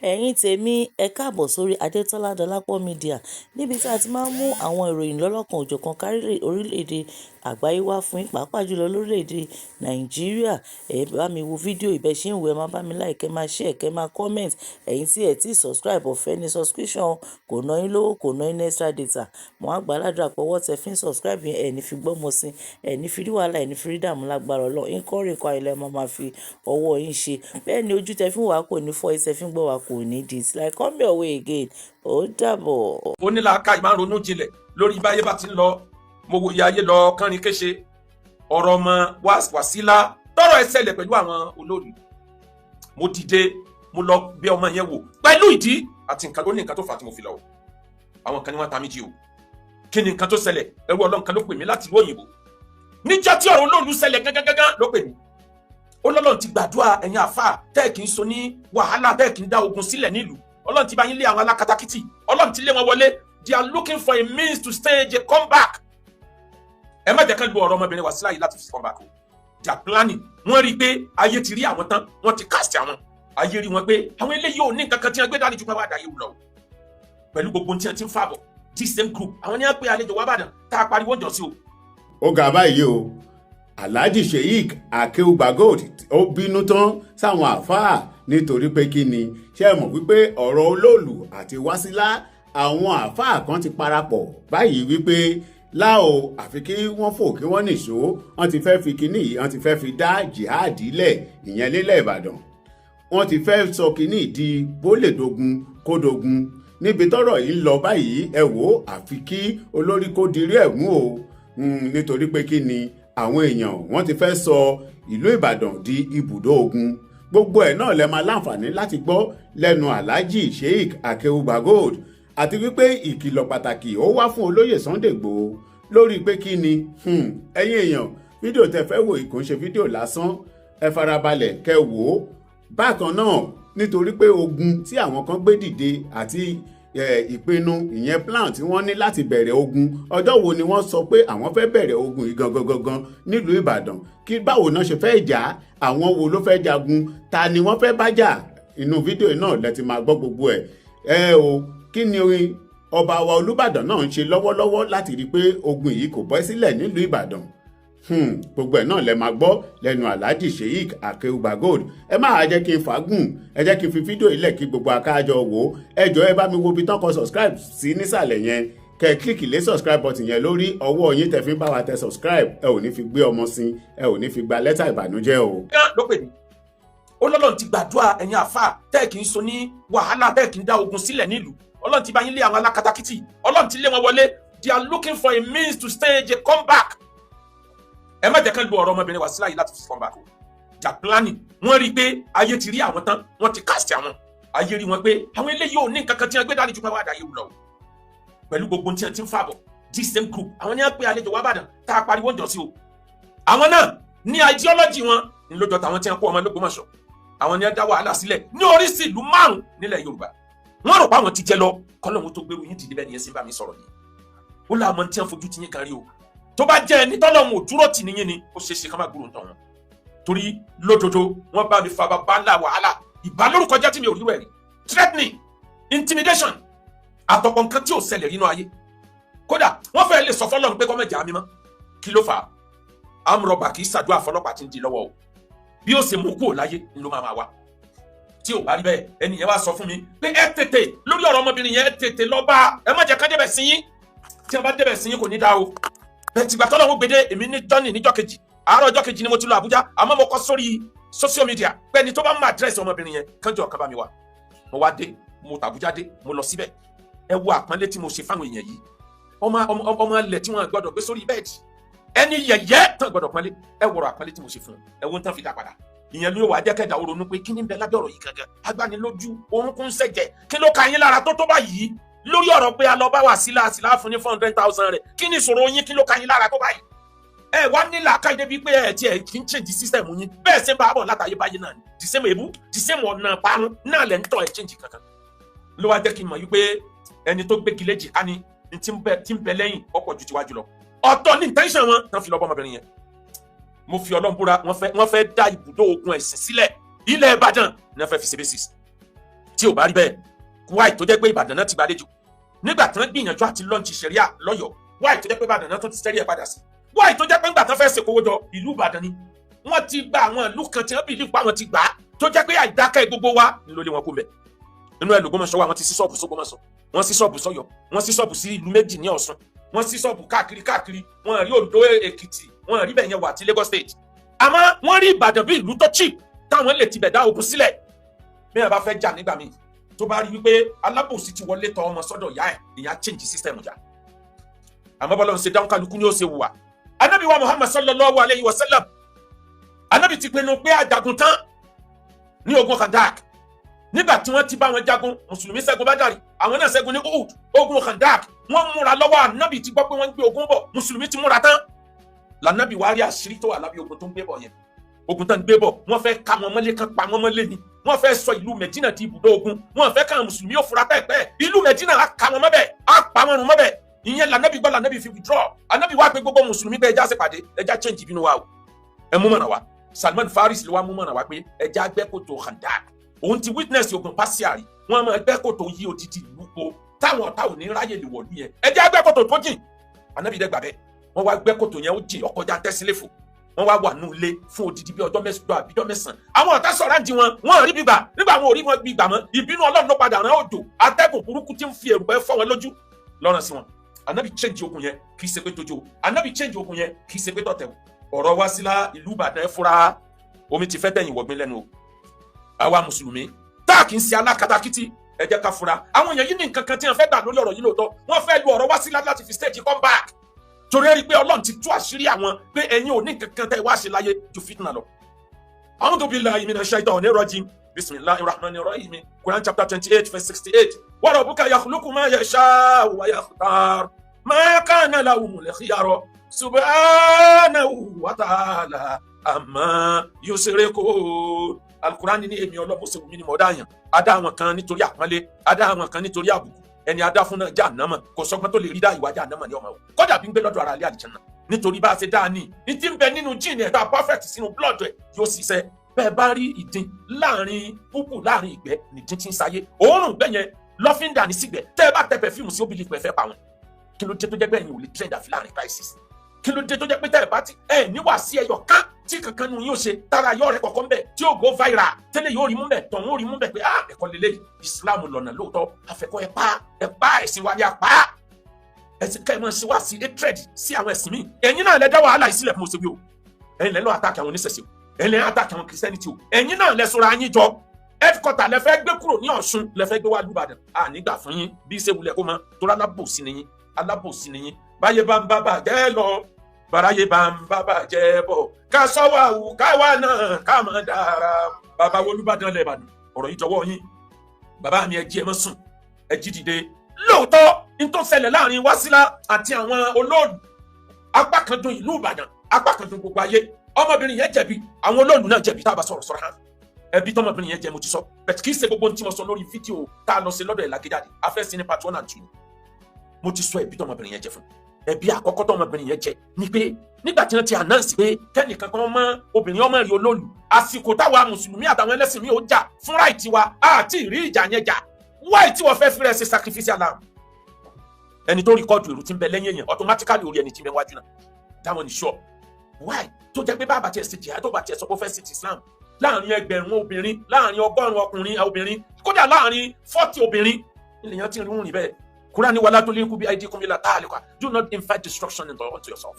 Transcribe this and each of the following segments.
Ẹ̀yin tèmi, ẹ káàbọ̀ sórí Adetola Dolapo Media, níbi tí a ti máa ń mú àwọn ìròyìn lọ́lọ́kan òjọ̀kan kárí orílẹ̀-èdè àgbáyé wá fún yín, pàápàá jùlọ lórílẹ̀-èdè Nàìjíríà. Ẹ bá mi wo fídíò ìbẹ́ ṣe ń wò, ẹ máa bá mi like, ẹ máa share, kẹ́ máa comment. Ẹ̀yin tí ẹ ti subscribe, ọ̀fẹ́ ní subscription, kò ná yín lówó, kò ná yín ní extra data. Mo á gbà ládùrá pé ọwọ́ tẹ fi ń subscribe yẹn, ẹ ní fi gbọ́mọ sí, ẹ ní fi rí wàhálà, ẹ ní fi rí dààmú lágbára Ọlọ́run. Nǹkan rí nǹkan ayọ̀ lẹ máa máa fi ọwọ́ yín ṣe. Bẹ́ẹ̀ ni ojú tẹ fi ń wá kò ní fọ́, etí tẹ fi ń gbọ́ wá kò ní di. Till I come your way again. Ó dàbọ̀. Onílàákàyè máa ń ronú jinlẹ̀ lórí báyé bá ti ń lọ. Mo wo ìyá ayé lọ kánrin kéṣe ọ̀rọ̀ ọmọ Wàsílà tọrọ ẹ ṣẹlẹ̀ pẹ̀lú àwọn olórí. Mo dìde, mo lọ bí ọmọ yẹn wò pẹ̀lú ìdí àti nǹkan. Ó ní nǹkan tó fà á tí mo fi lọ o. Àwọn kan ní wọ́n ta mí jí o. Kí ni nǹkan tó ṣẹlẹ̀? Ẹrú Ọlọ́run kan ló pè mí láti ìlú òyìnbó níjọ́ tí ọ̀rọ̀ olóòlù ṣẹlẹ̀ gángan ló pè mí. Ó lọ́lọ́run ti gbàdúrà ẹ̀yin àfà tẹ́ ẹ̀ kì í so ní wàhálà, tẹ́ ẹ̀ kì í dá ogun sílẹ̀ nílùú. Ọlọ́run ti bá yín lé àwọn alákatakítì, Ọlọ́run ti lé wọn wọlé. They are looking for a means to stage a comeback. Ẹ má jẹ́ ká lu ọ̀rọ̀ ọmọbìnrin Wàsílà yìí láti fi comeback o. They are planning. Wọ́n rí i pé ayé ti rí àwọn tán, wọ́n ti cast àwọn. Ayé rí wọn pé àwọn eléyìí ò ní nǹkan kan tí wọ́n gbé dání ju pé wàá dà yìí lọ pẹ̀lú gbogbo tí wọ́n ti ń fàbọ̀. This same group, àwọn ní wọ́n pe àlejò wá bàdàn tá a pariwo jọ sí o. Ó ga báyìí o. Alhaji Sheik Akeugbagold ó bínú tán sáwọn àáfàá nítorí pé kí ni? Ṣé ẹ mọ̀ wípé ọ̀rọ̀ olóòlù àti Wásílà, àwọn àáfàá kan ti parapọ̀ báyìí wípé láò, àfi kí wọ́n fò kí wọ́n nìṣó. Wọ́n ti fẹ́ fi kinní yìí, wọ́n ti fẹ́ fi dá jihad lẹ̀, ìyẹn nílẹ̀ Ìbàdàn. Wọ́n ti fẹ́ sọ kinní di bólèdógún kódógún. Níbi tọ́rọ̀ yìí ń lọ báyìí, ẹ wò ó, àfi kí olórí kó dirí ẹ̀ mú o, nítorí pé kí ni? Àwọn èèyàn, wọ́n ti fẹ́ sọ ìlú Ìbàdàn di ibùdó ogun. Gbogbo ẹ̀ náà lẹ máa láǹfààní láti gbọ́ lẹ́nu Alhaji Sheik Akeugbagold, àti wípé ìkìlọ̀ pàtàkì ó wá fún olóyè Sunday Igboho lórí pé kí ni. Ẹ̀yin èèyàn, fídíò tẹ fẹ́ wò kò ń ṣe fídíò lásán. Ẹ farabalẹ̀ kẹ́ wò ó. Bákan náà, nítorí pé ogun tí àwọn kan gbé dìde àti ìpinnu, ìyẹn plan tí wọ́n ní láti bẹ̀rẹ̀ ogun, ọjọ́ wo ni wọ́n sọ pé àwọn fẹ́ bẹ̀rẹ̀ ogun yìí gangan gangan nílùú Ìbàdàn? Kí báwo náà ṣe fẹ́ jà? Àwọn wo ló fẹ́ jagun? Ta ni wọ́n fẹ́ bá jà? Inú fídíò náà lẹ ti máa gbọ́ gbogbo ẹ̀. Ẹ o, kí ni ọba wa Olúbàdàn náà ń ṣe lọ́wọ́lọ́wọ́ láti rí i pé ogun yìí kò bọ́ sílẹ̀ nílùú Ìbàdàn? Gbogbo ẹ̀ náà lẹ máa gbọ́ lẹ́nu Alhaji Sheik Akeugbagold. Ẹ máa jẹ́ kí n fàágùn, ẹ jẹ́ kí n fi fídíò ilẹ̀ kí gbogbo akájọ wò ó. Ẹ jọ̀ọ́, ẹ bá mi wo ibi tán kọ subscribe sí nísàlẹ̀ yẹn, kẹ́ click lé subscribe button yẹn lórí ọwọ́ yín tẹ́ fi ń bá wa tẹ subscribe. Ẹ ò ní fi gbé ọmọ sí, ẹ ò ní fi gba lẹ́tà ìbànújẹ́ o. Ló pè mí, ó lọ́lọ́run ti gbàdúrà ẹ̀yin àfà tẹ́ ẹ̀ kì í so ní wàhálà, tẹ́ ẹ̀ kì í dá ogun sílẹ̀ nílùú. Ọlọ́run ti bá yín lé àwọn alákatakítì, Ọlọ́run ti lé wọn wọlé. They are looking for a means to stage a comeback. Ẹ má jẹ́ ká lu ọ̀rọ̀ ọmọbìnrin Wàsílà yìí láti fi comeback o. They are planning. Wọ́n rí i pé ayé ti rí àwọn tán, wọ́n ti cast àwọn. Ayé rí wọn pé àwọn eléyìí ò ní nǹkan kan tí wọ́n gbé dání ju pé wàá dà yìí lọ pẹ̀lú gbogbo tí wọ́n ti ń fàbọ̀. This same group, àwọn ní wọ́n pe àlejò wá bàdàn tá a pariwo jọ sí o. Àwọn náà ní ideology wọn ní lójó tàwọn tí wọ́n kó ọmọ l'Ógbómọ̀ṣọ́. Àwọn ní wọ́n dá wàhálà sílẹ̀ ní oríṣi ìlú márùn nílẹ̀ Yorùbá. Wọ́n rò pé àwọn ti jẹ lọ kọ́lọ́hún tó gbèrú yín dìde. Bẹ́ẹ̀ ni yẹn sì bá mi sọ̀rọ̀ yìí. Ó láwọn tí wọ́n fojú ti yín kan rí o. Tó bá jẹ́ ẹni tọ́lọ́hún ò dúró tì níyìn ni, ó ṣeé ṣe ká má gbúrò ń tọ̀ wọn, torí lódodo wọ́n bá mi fa bàbá ńlá wàhálà ìbálòrúkọjá tí mi ò rí rẹ̀ rí, threatening, intimidation, àtọ̀pọ̀ nǹkan tí ò ṣẹlẹ̀ nínú ayé. Kódà wọ́n fẹ́ lè sọ fọlọ́run pé kọ́ mẹ́jà mi mọ́. Kí ló fà á? Amrọ̀bà kì í ṣàdúrà fọlọ́pàá tí ń di lọ́wọ́ o. Bí ó ṣe mú kúrò láyé ni ló máa máa wá. Tí ò bá rí bẹ́ẹ̀, ẹni yẹn wá sọ fún mi pé ẹ tètè lórí ọ̀rọ̀ ọmọbìnrin yẹn, ẹ tètè lọ bá, ẹ má jẹ́ ká débẹ̀ sí yín. Tí wọ́n bá débẹ̀ sí yín, kò ní dá o. Bẹ́ẹ̀ tìgbà tọ́lọ́run gbèdé, èmi ní journey níjọ́ kejì, àárọ̀ ọjọ́ kejì ni mo ti lọ Àbújá. Àmọ́ mo kọ sórí social media pé ẹni tó bá mọ àdírẹ́sì ọmọbìnrin yẹn, kánjọ kan bá mi wá. Mo wá dé, mo tàbújá dé, mo lọ síbẹ̀. Ẹ wo àpọ́nlé tí mo ṣe fáwọn èèyàn yìí. Ọmọ ọmọ ilẹ̀ tí wọ́n gbọ́dọ̀ gbé sórí bẹ́ẹ̀dì, ẹni yẹ̀yẹ́ tán gbọ́dọ̀ pọ́nlé. Ẹ wọ̀rọ̀ àpọ́nlé tí mo ṣe fún un, ẹ wo ń tán fi dá padà. Ìyẹn ló wàá jẹ́ kẹ́dà ó ronú pé kí ni ń bẹ lábẹ́ ọ̀rọ̀ yìí gangan. Agbanilójú orúnkún ṣẹ̀jẹ̀, kí ló ka yín lára tó tó báyìí lórí ọ̀rọ̀ pé a lọ bá Wàsílà, àsìlá fún ní 400,000 rẹ̀? Kí ni ìṣòro yín? Kí ló ka yín lára tó báyìí? Ẹ wá ní làákàyè débi pé ẹ tiẹ̀ kì í change system yín. Bẹ́ẹ̀ ṣe ń bá a bọ̀ látàyè báyìí náà ni, the same èbú, the same ọ̀nà parun náà lẹ̀ ń tọ́. Ẹ change kankan ló wá jẹ́ kí n mọ̀ wípé ẹni tó gbégi léjì ká ní tí ń bẹ lẹ́yìn ọ̀pọ̀ ju tiwájú lọ. Ọ̀tọ̀ ní intention wọn tán fi lọ bọ́ ọmọbìnrin yẹn. Mo fi Ọlọ́run búra, wọ́n fẹ́ dá ibùdó ogun ẹ̀sìn sílẹ̀. Ilẹ̀ Ìbàdàn ní wọ́n fẹ́ fi ṣe basis. Tí ò bá rí bẹ́ẹ̀, why tó jẹ́ pé Ìbàdàn náà ti gbàlejò nígbà tí wọ́n gbìyànjú àti launch ṣẹ̀ríà lọ́yọ̀ọ́? Why tó jẹ́ pé Ìbàdàn náà tó ti sẹ́rí ẹ̀ padà sí? Why tó jẹ́ pé ńgbà tán fẹ́ ṣèkówó jọ, ìlú Ìbàdàn ni wọ́n ti gba àwọn ìlú kan tí wọ́n believe pa, wọ́n ti gbà á, tó jẹ́ pé àìdákẹ́ gbogbo wa ló lé wọn kó mbẹ̀? Inú ẹ̀ lògbómọ̀ṣọ́ wa, wọ́n ti sí ṣọ́ọ̀bù sógbómọ̀ṣọ́, wọ́n sí ṣọ́ọ̀bù sọ́yọ́, wọ́n sí ṣọ́ọ̀bù sí ìlú méjì ní Ọ̀ṣun, wọ́n sí ṣọ́ọ̀bù káàkiri káàkiri. Wọ́n rí Oǹdó, Èkìtì, wọ́n rí bẹ́ẹ̀ yẹn wà àti Lagos State, àmọ́ wọ́n rí Ìbàdàn bí ìlú tó cheap táwọn lè tibẹ̀ dá ogun sílẹ̀. Bí wọ́n bá fẹ́ jà nígbà míì, tó bá rí wípé alábòsí ti wọlé tọ ọmọ sọ́dọ̀ ìyá ẹ̀, ìyá change system jà. Àmọ́ bọ́lá ń ṣe dáhùn, kálukú ni ó ṣe wùwà. Anabi wa Muhammad sallallahu alayhi wa sallam, anabi ti pinnu pé ajagun tán ní ogun Khandak. Nígbà tí wọ́n ti bá wọn jagun, mùsùlùmí ṣẹ́gun Bádàrí, àwọn náà ṣẹ́gun ní Uhud. Ogun Khandak, wọ́n múra lọ́wọ́. Anabi ti gbọ́ pé wọ́n ń gbé ogun bọ̀, mùsùlùmí ti múra tán. Lànàbì wá rí àṣírí tó wà lábẹ́ ogun tó ń gbé bọ̀ yẹn. Ogun tó ń gbé bọ̀, wọ́n fẹ́ ká wọn mọ́lé kan, pa wọn mọ́lé ni. Wọ́n fẹ́ sọ ìlú Mẹ̀dínà di ibùdó ogun. Wọ́n fẹ́ káwọn mùsùlùmí ó fura pẹ́ẹ́pẹ́, ìlú Mẹ̀dínà á ká wọn mọ́bẹ̀, á pa wọn run mọ́bẹ̀. Ìyẹn lànàbì gbọ́, lànàbì fi withdraw. Ànàbì wá pé gbogbo mùsùlùmí pé ẹ jẹ́ á ṣèpàdé, ẹ jẹ́ á change ìbínú wa o, ẹ mú mọ̀nà wa. Salman Faris ló wá mú mọ̀nà wa pé ẹ jẹ́ á gbẹ́ kòtò Khandak. Òun ti witness ogun Persia rí, wọ́n máa gbẹ́ kòtò yí odidi ìlú po táwọn ọ̀tá ò ní ráyè lè wọ̀lú yẹn. Ẹ jẹ́ á gbẹ́ kòtò tó jìn. Ànàbì dẹ́ gbà bẹ́ẹ̀, wọ́n wá gbẹ́ kòtò yẹn, ó jìn ọkọjá tẹ́sílẹ̀fò. Wọ́n wá wà nù ilé fún odidi bí ọjọ́ 8 àbí ọjọ́ 9. Àwọn ọ̀tá sọ̀rọ̀ àǹtí wọn, wọ́n rí gbígbà. Nígbà wọn ò rí wọn gbígbà mọ́, ìbínú Ọlọ́run ló padà rán òjò atẹ́gùn burúkú tí ń fi èrùpẹ̀ fọ́ wọn lójú lọ́rùn sí wọn. Anabi change ogun yẹn, kì í ṣe pé tójó. Anabi change ogun yẹn, kì í ṣe pé tọ̀tẹ̀ o. Ọ̀rọ̀ wá sílá ìlú Ìbàdàn, ẹ fura, omi ti fẹ́ tẹ̀yìn wọ̀gbìn lẹ́nu o. Àwa mùsùlùmí tá a kì í ṣe alákatakítí, ẹ jẹ́ ká fura. Àwọn èèyàn yìí ní nǹkan kan tí wọ́n fẹ́ gbà lórí ọ̀rọ̀ yìí. Lóòótọ́, wọ́n fẹ́ lu ọ̀rọ̀ Wásílà láti fi stage comeback, torí ẹ rí i pé Ọlọ́run ti tú àṣírí àwọn pé ẹ̀yin ò ní nǹkan kan tẹ́ ẹ wá ṣe láyé ju fitna lọ. A'udhu billahi minash shaitani rajim. Bismillahir rahmanir rahim. Quran chapter 28 verse 68. Wa rabbuka yakhluqu ma yasha'u wa yakhtar. Ma kana lahumul khiyara. Subhanahu wa ta'ala amma yushrikun. Alukurani ní èmi ọlọ́bùsẹ̀ wù mí ni mo dá yàn. A dá àwọn kan nítorí àpọ́nlé, a dá àwọn kan nítorí àbùkù. Ẹni a dá fún náà jahannama, kò sọgbọ́n tó lè rí dá ìwà jahannama ní ọmọ o. Kódà bí ń gbé lọ́dọ̀ ara ilé àlìjánnà. Nítorí bá a ṣe dáa ní, ní tí ń bẹ nínú gene ẹ̀ tá a perfect sínú blood ẹ̀ yóò ṣiṣẹ́. Bẹ́ẹ̀ bá rí ìdin láàrin púpù, láàrin ìgbẹ́ nìdín tí ń sáyé, òórùn gbẹ́ yẹn lọ́fíńdà ní sígbẹ́. Tẹ́ ẹ bá tẹ perfume sí, obìnrin pẹ̀ fẹ́ pa wọn. Kí ló dé tó jẹ́ pé ẹ̀yin ò lè trend àfi láàrin crisis? Kí ló dé tó jẹ́ pé tẹ́ ẹ bá ti ẹ níwà sí ẹyọ kán tí kankan nu yóò ṣe tára yọ rẹ kọ̀ọ̀kan bẹ̀ tí yóò go viral, tẹ́lẹ̀ yóò rí mú bẹ̀, tọ̀hún ó rí mú bẹ̀ pé ah, ẹ̀kọ́ lélẹ̀, Islam lọ́nà lóòótọ́, àfẹ́kọ́ ẹ pa ẹ pa ẹ̀sìn wa ní apá ẹ̀sìn ká ẹ máa ṣe wá sí hatred sí àwọn ẹ̀sìn míì. Ẹ̀yin náà lẹ dá wàhálà yìí sílẹ̀ fún mọ̀ọ́sẹ̀ wí o. Ẹ̀yin lẹ lọ attack àwọn oníṣẹ̀ṣe o, ẹ̀yin lẹ attack àwọn Christianity o, ẹ̀yin náà lẹ sọ̀rọ̀ ayín jọ. Headquarter lẹ fẹ́ gbé kúrò ní Ọ̀ṣun, lẹ fẹ́ gbé wá lùbàdàn. À nígbà fún yín bí ṣe wulẹ̀ kó mọ torí alábòsí ni yín, alábòsí ni yín. Báyé bá ń bá bàjẹ́ lọ, bàráyé bá ń bá bàjẹ́ bọ̀, ká sọ́wọ́ àwù káwa náà ká mọ̀ dára. Bàbá Olúbàdàn lẹ̀ Ìbàdàn, ọ̀rọ̀ yìí jọ̀wọ́ yín. Bàbá mi, ẹ jí, ẹ má sùn, ẹ jí dìde. Lóòótọ́, n tó ṣẹlẹ̀ láàrin Wásílà àti àwọn olóòlù, apá kan dùn ìlú Ìbàdàn, apá kan dùn gbogbo ayé. Ọmọbìnrin yẹn jẹ̀bi, àwọn olóòlù náà jẹ̀bi. Tá a bá sọ̀rọ̀ sọ̀rọ̀ hàn, ẹbí tọmọbìnrin yẹn jẹ, mo ti sọ bẹ́ẹ̀. Kì í ṣe gbogbo ohun tí mo sọ lórí fídíò tá a lọ sí lọ́dọ̀ ẹ̀ lágéjáde afẹ́ sí ní part one and two. Mo ti sọ ẹbí tọmọbìnrin yẹn jẹ fún. Ẹbí àkọ́kọ́ tọmọbìnrin yẹn jẹ ni pé nígbà tí wọ́n ti announce pé kẹ́nìkan kan mọ́ obìnrin ọmọ rí olóòlù, àsìkò táwa mùsùlùmí àtàwọn ẹlẹ́sìn mi ò jà fún right wa, àti ìrí ìjà yẹn jà. Wáyé tí wọ́n fẹ́ fi rẹ̀ ṣe sacrificial lamb? Ẹni tó record èrò tí ń bẹ lẹ́yìn èèyàn, automatically orí ẹni tí ń bẹ wájú náà. That one is sure. Why tó jẹ́ pé bàbá tiẹ̀ ṣe jihad, tó bá tiẹ̀ sọ pé ó fẹ́ ṣe ti Islam, láàrin 1,000 obìnrin, láàrin 100 ọkùnrin obìnrin, kódà láàrin 40 obìnrin, ènìyàn ti rún rìn bẹ́ẹ̀? Kúránì wala tulqu bi aydikum ila tahaluka, do not invite destruction into unto yourself.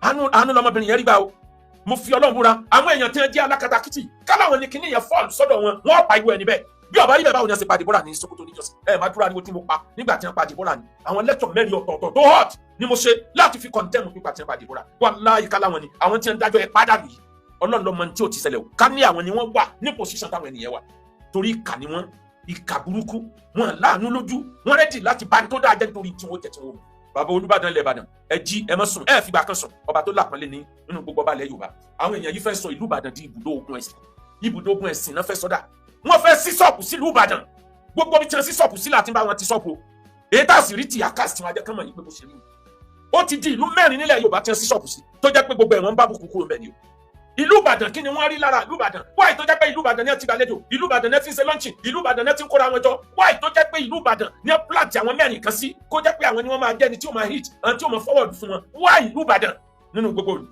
Àánú, àánú lọmọbìnrin yẹn rí gbà o. Mo fi Ọlọ́run búra, àwọn èèyàn tí wọ́n jẹ́ alákatakítì káláwọn ní kíní yẹn fall sọ́dọ̀ wọn, wọ́n pa ìwé ẹni bẹ́ẹ̀. Bí ọba rí bẹ́ẹ̀, báwo ni wọ́n ṣe pa Deborah ní Sokoto níjọ́sí? Ẹ máa dúró ariwo tí mo pa nígbà tí wọ́n pa Deborah ni. Àwọn lecture mẹ́rin ọ̀tọ̀ọ̀tọ̀ tó hot ni mo ṣe láti fi condemn pípa tí wọ́n pa Deborah. Wallahi, káláwọn ni àwọn tí wọ́n dájọ́ ẹ pádàlù yìí, Ọlọ́run ló mọ ní tí ò ti ṣẹlẹ̀ o. Ká ní àwọn ni wọ́n wà ní position táwọn ènìyàn wà, torí ìkà ni wọ́n, ìkà burúkú wọn, láàánú lójú wọn, ready láti bá ní tó dáa jẹ́ nítorí tí wọ́n jẹ tí wọ́n mú. Bàbá Olúbàdàn ilẹ̀ Ìbàdàn, ẹ jí, ẹ má sùn, ẹ fìgbà kan sùn. Ọba tó lápọ́nlé ní nínú gbogbo ọba ilẹ̀ Yorùbá. Àwọn èèyàn yìí fẹ́ sọ ìlú Ìbàdàn di ibùdó ogun ẹ̀sìn. Ibùdó ogun ẹ̀sìn náà fẹ́ sọ́dà. Wọ́n fẹ́ sí ṣọ́ọ̀pù sílùú Ìbàdàn. Gbogbo bí tí wọ́n sí ṣọ́ọ̀pù sílẹ̀ àti bá wọn ti ṣọ́ọ̀pù o, èyí tá a sì rí ti àkàsì tí wọ́n ajẹ́ kánmọ̀ yìí pé bó ṣe rí o. Ó ti di ìlú mẹ́rin nílẹ̀ Yorùbá tí wọ́n sí ṣọ́ọ̀pù sí, tó jẹ́ pé gbogbo ẹ̀wọ̀n ń bá bùkún kúrò mẹ́ni o. Ìlú Ìbàdàn, kí ni wọ́n rí lára ìlú Ìbàdàn? Why tó jẹ́ pé ìlú Ìbàdàn ní ẹ ti gbàlejò, ìlú Ìbàdàn ní ẹ ti ń ṣe launching, ìlú Ìbàdàn ní ẹ ti ń kóra wọn jọ? Why tó jẹ́ pé ìlú Ìbàdàn ní ẹ plant àwọn mẹ́rin kan sí, kó jẹ́ pé àwọn ni wọ́n máa jẹ́ ẹni tí ó máa hit, àwọn tí ó máa forward fún wọn? Why ìlú Ìbàdàn nínú gbogbo ìlú?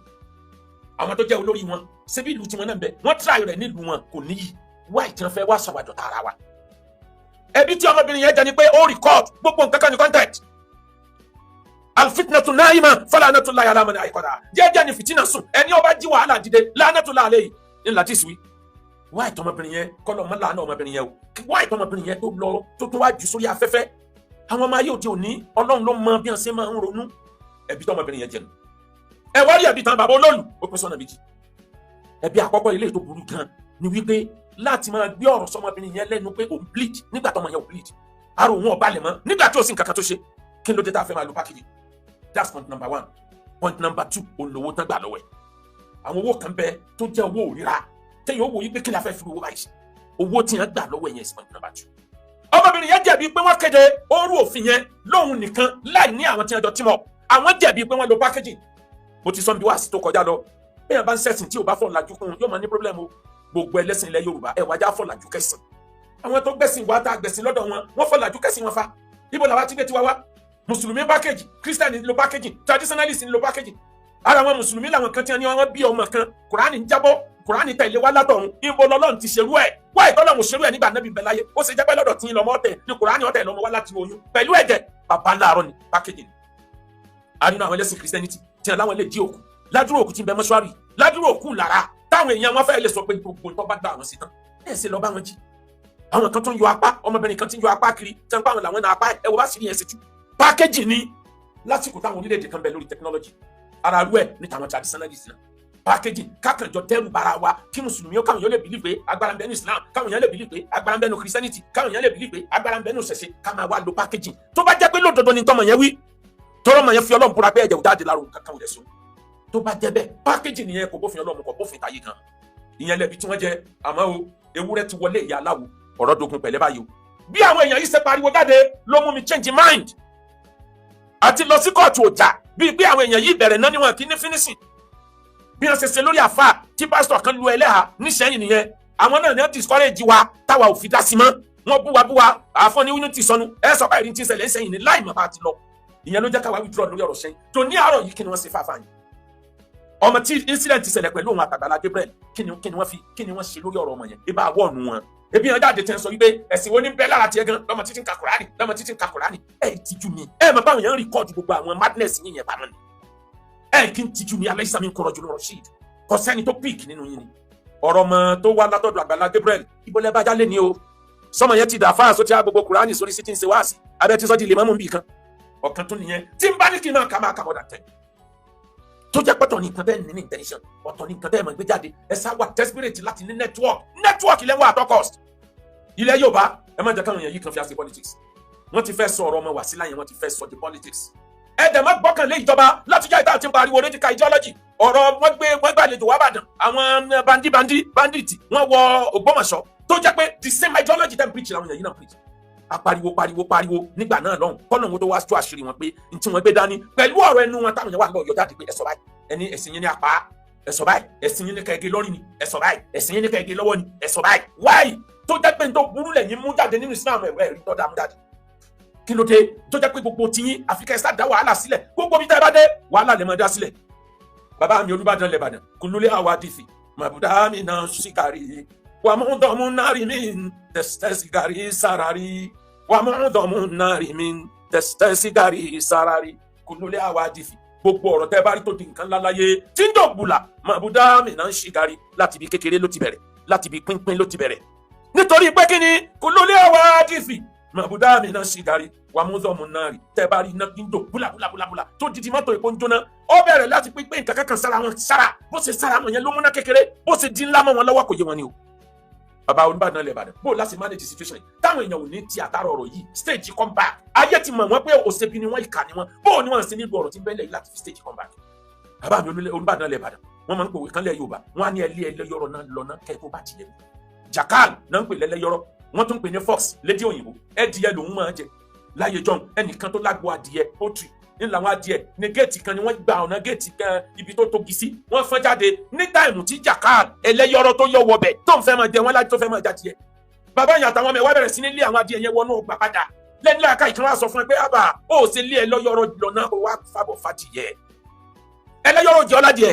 Àwọn tó jẹ́ olórí wọn, ṣebí ìlú tiwọn náà ń bẹ, wọ́n try rẹ̀ nílùú wọn, kò níyì. Why tí wọ́n fẹ́ wá sọ̀wádọ̀ tààrà wa? Ẹbí tí ọmọbìnrin yẹn jẹ ni pé ó record gbogbo nǹkan kan ní content. Alfitnatu naima falanatullahi ala man ayqada. Jẹ́jẹ́ ni fìtínà sùn, ẹni ó bá jí wàhálà dìde, lanatullahi alayhi ní láti sùn. Why tọmọbìnrin yẹn kọlọ mọ làánà ọmọbìnrin yẹn o? Why tọmọbìnrin yẹn tó lọ tó tó wá jù sórí afẹ́fẹ́? Àwọn ọmọ ayé òde òní, Ọlọ́run ló mọ bí wọ́n ṣe máa ń ronú. Ẹbí tọmọbìnrin yẹn jẹnu, ẹ wá rí ẹbí tán bàbá olóòlù, ó pín sọ́nà méjì. Ẹbí àkọ́kọ́, ilé tó burú gan ni wípé láti máa gbé ọ̀rọ̀ sọmọbìnrin yẹn lẹ́nu pé òun bleed nígbà tọmọ yẹn ò bleed, ara òun ò balẹ̀ mọ́ nígbà tí ó sì nǹkan kan tó ṣe. Kí ló dé tá a fẹ́ máa lo package? That's point number one. Point number two, òun lówó tán gbà lọ́wọ́ ẹ̀. Àwọn owó kan bẹ tó jẹ́ owó òríra, téèyàn ó wò yí pé kí la fẹ́ fi owó báyìí ṣe? Owó tí yẹn gbà lọ́wọ́ ẹ̀ yẹn is point number two. Ọmọbìnrin yẹn jẹ̀bi pé wọ́n kéde orú òfin yẹn lóhun nìkan láì ní àwọn tí wọ́n jọ team up. Àwọn jẹ̀bi pé wọ́n lo packaging. Mo ti sọ bí wàásù tó kọjá lọ, bẹ́ẹ̀ bá ń ṣẹ̀sìn tí ò bá fọ̀ làjú kún, yóò máa ní problem o. Gbogbo ẹlẹ́sìn ilẹ̀ Yorùbá, ẹ wájà fọ̀ làjú kẹsìn. Àwọn tó gbẹ̀sìn wá, tá a gbẹ̀sìn lọ́dọ̀ wọn, wọ́n fọ̀ làjú kẹsìn wọn fa. Ibo làwa ti gbé tiwa wá? Mùsùlùmí package, Christian lo packaging, traditionalist lo packaging. Ara àwọn mùsùlùmí làwọn kan tí wọ́n ní wọ́n bí ọmọ kan, Kùránì ń jábọ́, Kùránì tẹ̀lé wá látọ̀run. Ibo lọ́lọ́run ti ṣerú ẹ̀? Wá ìtọ́lọ́run ṣerú ẹ̀ nígbà Nábì bẹ láyé, ó ṣe jẹ́ pé lọ́dọ̀ tí ń lọ́mọ ọ̀tẹ̀ ní Kùránì ọ̀tẹ̀ lọ́mọ wá láti oyún pẹ̀lú ẹ̀jẹ̀ bàbá láàárọ̀ ni? Packaging ni. Àdínú àwọn ẹlẹ́sìn Christianity tí wọ́n láwọn lè jí òkú ládùúrò, òkú tí ń bẹ mọ́ṣúárì, ládùúrò òkú lára táwọn èèyàn wọn fẹ́ lè sọ pé gbogbo tó bá gbà àwọn sí tán, ẹ̀ ṣe lọ bá wọn jí. Àwọn kan tó ń yọ apá, ọmọbìnrin kan tí ń yọ apá kiri, tí wọ́n pa àwọn làwọn náà apá ẹ̀ wọ́n bá sì rí ẹ̀ ṣe tú. Package ni. Lásìkò táwọn orílẹ̀-èdè kan bẹ lórí technology, ara rú ẹ̀ ní tàwọn traditionalist náà, packaging kákànjọ dẹ́rù bara wa, kí mùsùlùmí ó káwọn yóò lè believe pé agbára ń bẹ ní Islam, káwọn yẹn lè believe pé agbára ń bẹ ní Christianity, káwọn yẹn lè believe pé agbára ń bẹ ní ìṣẹ̀ṣe, ká máa wá lo packaging. Tó bá jẹ́ pé lódodo ni tọmọ yẹn wí, tọrọ mọ yẹn fi Ọlọ́run búra pé ẹ̀jẹ̀ ò jáde lára òun kankan ò lẹ̀ sùn, tó bá jẹ́ bẹ́ẹ̀, packaging nìyẹn, kò bófin Ọlọ́run, kò bófin tàyè kan. Ìyẹn lẹ́bi tí wọ́n jẹ. Àmọ́ o, ewúrẹ́ ti wọlé ìyá aláwo, ọ̀rọ̀ dogun pẹ̀lẹ́ báyìí o. Bí àwọn èèyàn yìí ṣe pariwo jáde ló mú mi change mind àti lọ sí kóòtù. Ọjà bíi pé àwọn èèyàn yìí bẹ̀rẹ̀ náà níwọ̀n kí ní finishing. Bí wọ́n ṣe ṣe lórí àfa tí pásítọ̀ kan lu ẹlẹ́hà níṣẹ́yìn nìyẹn. Àwọn náà ní wọ́n discourage wa táwa ò fi dá sí mọ́. Wọ́n bú wa bú wa, àfọ́n ní unity sọnù. Ẹ sọ báyìí tí ń ṣẹlẹ̀ ń sẹ́yìn ní láì mọ̀ bá ti lọ. Ìyẹn ló jẹ́ káwa withdraw lórí ọ̀rọ̀ sẹ́yìn tó ní àárọ̀ yìí. Kí ni wọ́n ṣe fáfáà yìí? Ọmọ tí incident ṣẹlẹ̀ pẹ̀lú òun àtàgbàlá Gabriel, kí ni wọ́n fi, kí ni wọ́n ṣe lórí ọ̀rọ̀ ọmọ yẹn? Ibà wọ́ọ̀nù wọn, ebi yẹn jáde tẹ́ ń sọ wípé ẹ̀sìn wo ní bẹ́ẹ̀ lára tiẹ̀ gan lọ́mọ títí ń ka Kùránì, lọ́mọ títí ń ka Kùránì. Ẹ̀ tijú ni. Ẹ̀ mọ̀ báwọn yẹn ń record gbogbo àwọn madness yín yẹn pamọ́ ni. Ẹ̀ kí n tijú ni. Alẹ́ sami kọ̀rọ̀ jùlọ Rasheed, kò sẹ́ni tó pick nínú yín ni ọ̀rọ̀ ọmọ tó wá látọ̀dọ̀ Àgbàlá Gabriel. Ibo lẹ́ bá jálé ni o? Sọmọ yẹn ti dà fáà sóti gbogbo Kùránì sórí sí ti ń ṣe wáàsí abẹ́ tí sọ́jí lè mọ́mú bì kan. Ọ̀kan tó nìyẹn tí n bá ní kí n máa kà, máa kà mọ́ dà tẹ́ tó jẹ́ pẹ́tọ̀ ní nǹkan bẹ́ẹ̀ ní intention, ọ̀tọ̀ ní nǹkan bẹ́ẹ̀ mọ̀ gbé jáde. Ẹ sá wà desperate láti ní network, network ilẹ̀ wà at all cost. Ilẹ̀ Yorùbá, ẹ má jẹ́ káwọn èèyàn yìí kan fi àṣẹ politics. Wọ́n ti fẹ́ sọ ọ̀rọ̀ ọmọ Wàsílà yẹn, wọ́n ti fẹ́ sọ di politics. Ẹ dẹ̀ má gbọ́kànlé ìjọba láti jẹ́ ìta àti pariwo radical ideology. Ọ̀rọ̀ wọ́n gbé wọ́n gbàlejò wá Ìbàdàn, àwọn bandi bandi bandit wọ́n wọ Ògbómọ̀ṣọ́, tó jẹ́ pé the same ideology dem preach làwọn èèyàn yìí náà preach. Apariwo pariwo pariwo nígbà náà lọ́hùn kọ́nà wọn tó wá tú àṣírí wọn pé n tí wọ́n gbé dání pẹ̀lú ọ̀rọ̀ ẹnu wọn táwọn yẹn wà lọ́ọ́ yọ jáde pé ẹ sọ báyìí, ẹni ẹ̀sìn yẹn ní apá, ẹ sọ báyìí, ẹ̀sìn yẹn ní kẹ́gẹ́ lọ́rìn ni, ẹ sọ báyìí, ẹ̀sìn yẹn ní kẹ́gẹ́ lọ́wọ́ ni, ẹ sọ báyìí. Wáyì tó jẹ́ pé n tó burú lẹ́yìn mú jáde nínú Islam, ẹ̀rọ ẹ̀rí tó dá mú jáde? Kí ló dé tó jẹ́ pé gbogbo tiyín àfi kẹ́ ẹ sá dá wàhálà sílẹ̀? Gbogbo bí tẹ́ ẹ bá dé, wàhálà lè máa dá sílẹ̀. Bàbá mi Olúbàdàn lẹ́bàdàn, kùlúlé àwa dìfì màbúdá mi náà síkàrí wàmúdọ̀mú náírì mi tẹ̀sítẹ́sígàrí sàràrí, wàmúdọ̀mú náírì mi tẹ̀sítẹ́sígàrí sàràrí, kùlúlé àwa dìfì. Gbogbo ọ̀rọ̀ tẹ́ bá rí tó di nǹkan ńlá láyé tí ń dògbùlà, màbúdá mi náà ń ṣìgàrí, láti ibi kékeré ló ti bẹ̀rẹ̀, láti ibi pínpín ló ti bẹ̀rẹ̀. Nítorí pé kí ni? Kùlúlé àwa dìfì màbúdá mi náà ṣìgàrí wàmúdọ̀mú náírì. Tẹ́ bá rí iná tí ń dò búlàbúlàbúlà tó didi mọ́tò epo ń jóná, ó bẹ̀rẹ̀ láti pínpín nǹkan kankan sára wọn sára. Bó ṣe sára wọn yẹn ló múná kékeré, bó ṣe di ńlá mọ́ wọn lọ́wọ́, kò yé wọn ni o. Bàbá Olúbàdàn lè Ìbàdàn, bó láti manage situation yìí táwọn èèyàn ò ní ti àtàrà ọ̀rọ̀ yìí stage comeback? Ayé ti mọ̀ wọ́n pé òṣèbí ni wọ́n, ìkà ni wọ́n. Bó ni wọ́n ṣe nílùú ọ̀rọ̀ tí ń bẹ́lẹ̀ yìí láti fi stage comeback? Bàbá mi Olúbàdàn lè Ìbàdàn, wọ́n máa ń pòwe kan lẹ̀ Yorùbá, wọ́n á ní ẹlẹ́ ẹlẹ́yọ̀rọ̀ náà lọ́nà kẹ́ tó bá tiẹ̀. Jackal náà ń pè lẹ́lẹ́yọ̀rọ̀, wọ́n tún pè ní fox lédè òyìnbó. Ẹdìyẹ lòún máa jẹ láyé john. Ẹnìkan tó lágbo adìyẹ poultry, Ní làwọn adìẹ ní géètì kan ni wọ́n gba ọ̀nà géètì kan ibi tó tógi sí, wọ́n fọ́n jáde ní time tí jackal ẹlẹ́yọrọ tó yọ wọbẹ̀ tó ń fẹ́ máa jẹ wọ́n láti tó fẹ́ máa jáde yẹ. Bàbá yẹn àtàwọn ọmọ ẹ̀ wá bẹ̀rẹ̀ sí ní lé àwọn adìẹ yẹn wọnú ọgbà padà. Lẹ́nu láàká ìkan wá sọ fún ẹ pé àbà ó ṣe lé ẹlọ́yọrọ lọ́nà kó wá fàbọ̀ fàdìyẹ. Ẹlẹ́yọrọ jẹ́ ọ̀làdìẹ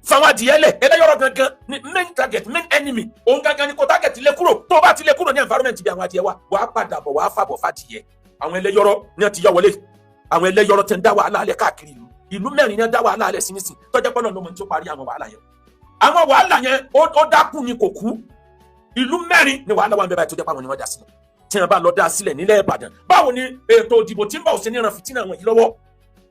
fáwọn adìyẹ lẹ. Ẹlẹ́yọrọ gangan ni main target, main enemy. Òun gangan ni kò target lé kúrò. Tó bá ti lé kúrò ní environment bí àwọn adìyẹ wa, wàá padà bọ̀ wàá fàbọ̀ fàdìyẹ. Àwọn ẹlẹ́yọrọ ni wọ́n ti yọ wọlé. Àwọn ẹlẹ́yọrọ ti ń dá wàhálà alẹ́ káàkiri ìlú. Ìlú mẹ́rin ni wọ́n dá wàhálà alẹ́ sí nísìn tọ́jà pọ́nà ló mọ̀ ní tó parí àwọn wàhálà yẹn. Àwọn wàhálà yẹn ó dákú ni kò kú. Ìlú mẹ́rin ni wàhálà wà ń bẹ báyìí tó jẹ́ pé àwọn ni wọ́n dá sílẹ̀. Tí wọ́n bá lọ dá sílẹ̀ nílẹ̀ Ìbàdàn, báwo ni ètò ìdìbò tí ń bọ̀ ṣe ní ìran fìtínà wọn yìí lọ́wọ́?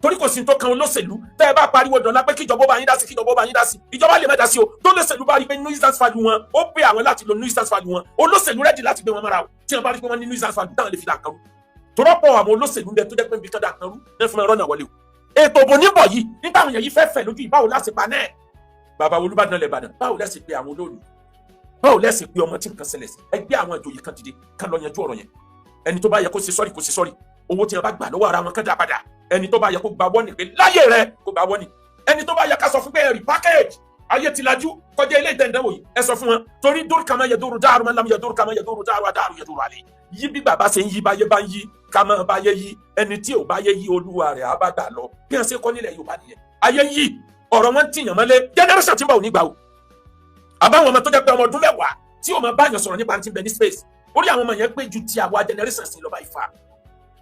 Torí kò sí tó kan olóṣèlú. Tẹ́ ẹ bá pariwo dọ̀la pé kíjọba bá yín dá sí, kíjọba bá yín dá sí, ìjọba lè má dá sí o. Tó lóṣèlú bá rí pé nuisance value wọn ó pé àwọn láti lo nuisance value wọn, olóṣèlú ready láti gbé wọn mọ́ra o. Tí wọ́n bá rí pé wọ́n ní nuisance value táwọn lè fi dà kan rú, torọ́pọ̀ àwọn olóṣèlú ń bẹ tó jẹ́ pé nbí kan dà kan rú ní fún ẹ̀rọ náà wọlé o. Ètò òbò níbọ̀ yìí nígbà àwọn èèyàn yìí fẹ́ fẹ̀ lójú ìbáwò láti pa náà. Bàbá Olúbàdàn lẹ̀ Ìbàdàn, báwo lẹ́sìn pé àwọn olóòlù? Báwo lẹ́sìn pé ọmọ tí nǹkan ṣẹlẹ̀ sí? Ẹgbẹ́ àwọn ìjòyè kan dìde kán lọ yanjú ọ̀rọ̀ yẹn. Ẹni tó bá yẹ kó ṣe sorry, kó ṣe sorry. Owó tí wọn bá gbà lọ́wọ́ ara wọn, kán dá padà. Ẹni tó bá yẹ kó gba wọ́nì pé láyé rẹ, kó gba wọ́nì. Ẹni tó bá yẹ ká sọ fún pé ẹ̀rì package, ayé ti lajú kọjá ilé ìtẹ̀ǹdẹ́wò yìí, ẹ sọ fún wọn. Torí dúró kàmá yẹ dúró dáàrú máa lámú yẹ dúró kàmá yẹ dúró dáàrú adáàrú yẹ dúró àlè yí. Bí bàbá ṣe ń yí báyé bá ń yí, ká máa báyé yí. Ẹni tí ò báyé yí, olúwa rẹ̀ á bá gbà lọ. Bí wọ́n ṣe kọ́ nílẹ̀ Yorùbá nìyẹn. Ayé yí ọ̀rọ̀ wọn tìyàn mọ́lé. Generation tí ń bọ̀ ò ní gbà o. Àbáwọn ọmọ tó jẹ́ pé ọmọ ọdún 10 tí ò máa báyàn sọ̀rọ̀ nípa ti ń bẹ ní space, orí àwọn ọmọ yẹn pé ju ti àwa generation sí lọ́ba ìfà.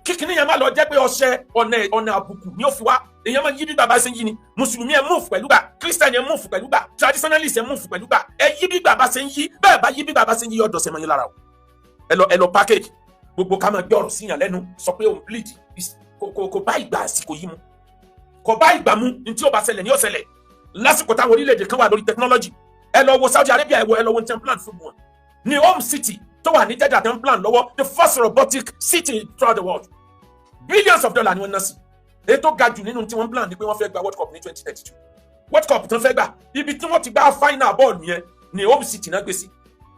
Kíkiní yẹn má lọ jẹ́ pé ọṣẹ ọ̀nà àbùkù ni ó fi wá. Èèyàn máa ń yí bí bàbá ṣe ń yí ni. Mùsùlùmí ẹ move pẹ̀lú gbà, Christian ẹ move pẹ̀lú gbà, traditionalist ẹ move pẹ̀lú gbà. Ẹ yí bí bàbá ṣe ń yí. Bẹ́ẹ̀ bá yí bí bàbá ṣe ń yí, ọ̀dọ̀ ṣe máa yín lára o. Ẹ lọ package gbogbo ká máa gbé ọ̀rọ̀ síyàn lẹ́nu sọ pé òun bleed kò bá ìgbà àsìkò yìí mu, kò bá ìgbà mu. Ní tí ó bá ṣẹlẹ̀ ní ó ṣẹlẹ̀ lásìkò táwọn orílẹ̀-èdè kan wà lórí technology. Ẹ lọ wo Saudi Arabia, ẹ lọ wo ten plan fún wọn ní home city tó wà ní Jeddah, ten plan lọ́wọ́, the first robotic city throughout the world. Billions of dollars ni wọ́n ná sí. Èyí tó ga jù nínú tí wọ́n plan ni pé wọ́n fẹ́ gba World Cup ní 2032. World Cup tó fẹ́ gbà, ibi tí wọ́n ti gba final bọ́ọ̀lù yẹn ní home city náà gbé sí.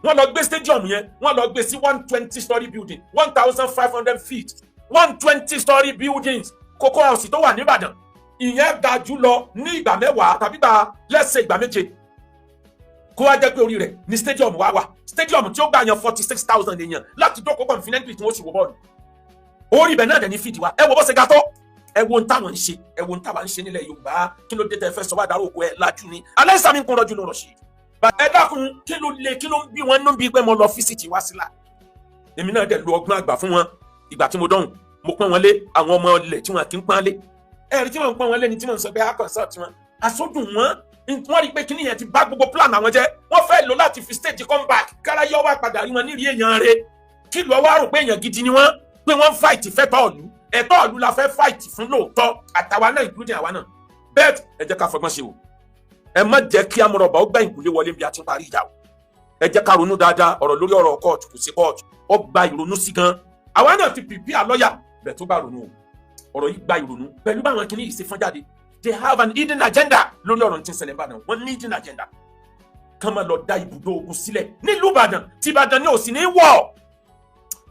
Wọ́n lọ gbé stadium yẹn, wọ́n lọ gbé sí 120 story building, 1,500 feet, 120 story buildings. Cocoa House tó wà nìbàdàn, ìyẹn ga jù lọ ní ìgbà 10 tàbí gbà lẹ́sẹ̀ ìgbà 7. Kó wá jẹ́ pé orí rẹ̀ ní stadium wá wà, stadium tí ó gbà yan 46,000 èèyàn láti jókòó confidently tí wọ́n sì wọ bọ́ọ̀lù. Orí ibẹ̀ náà dẹ̀ ní fìdí wa. Ẹ wo bó ṣe ga tó. Ẹ wo ohun táwọn ń ṣe, ẹ wo ohun táwọn ń ṣe nílẹ̀ Yorùbá. Kí ló dé tẹ́ fẹ́ sọ wá dárò oko? Ẹ lajú ni alẹ́ sàmì ń kún rọ́jú ló rọ̀ sí. Ẹ dákun, kí ló lè, kí ló ń bí wọn nú bí pé mo lọ visit Wásílà? Èmi náà dẹ̀ lo ọgbọ́n àgbà fún wọn. Ìgbà tí mo dọ̀hùn, mo pọ́n wọn lé. Àwọn ọmọ ilẹ̀ tí wọn kì í pọ́n lé, ẹ̀rí tí wọ́n ń pọ́n wọn lé ni tí wọ́n ń sọ pé a consult wọn. Àsọdùn wọn, wọ́n rí i pé kíní yẹn ti bá gbogbo plan àwọn jẹ́. Wọ́n fẹ́ lò láti fi stage comeback káráyọ́ wá padà rí wọn nírìí èèyàn rẹ̀, kí lọ́ wá rò pé èèyàn gidi ni wọ́n, pé wọ́n ń fight fẹ́tọ̀ ọ̀lú. Ẹ̀tọ́ ọ̀lú la fẹ́ fight fún lóòótọ́, àtàwa náà, including àwa náà. Bẹ́ẹ̀ ẹ jẹ́ ká fọgbọ́n ṣe o. Ẹ má jẹ́ kí amúrọ̀bà ó gbẹ̀yìn kúlé wọlé bí a ti ń parí ìjà o. Ẹ jẹ́ ká ronú dáadáa. Ọ̀rọ̀ lórí ọ̀rọ̀ kóòtù, kò sí kóòtù, ó gba ìrònú sí gan. Àwa náà ti prepare lọ́ọ̀yà bẹ́ẹ̀ tó bá ronú o. Ọ̀rọ̀ yìí gba ìrònú pẹ̀lú báwọn kìíní yìí ṣe fọ́n jáde. They have an hidden agenda lórí ọ̀rọ̀ tí ń ṣẹlẹ̀ Ìbàdàn. Wọ́n ní hidden agenda kán máa lọ dá ibùdó ogun sílẹ̀ nílùú Ìbàdàn tí Ìbàdàn ní òsì ní wọ̀.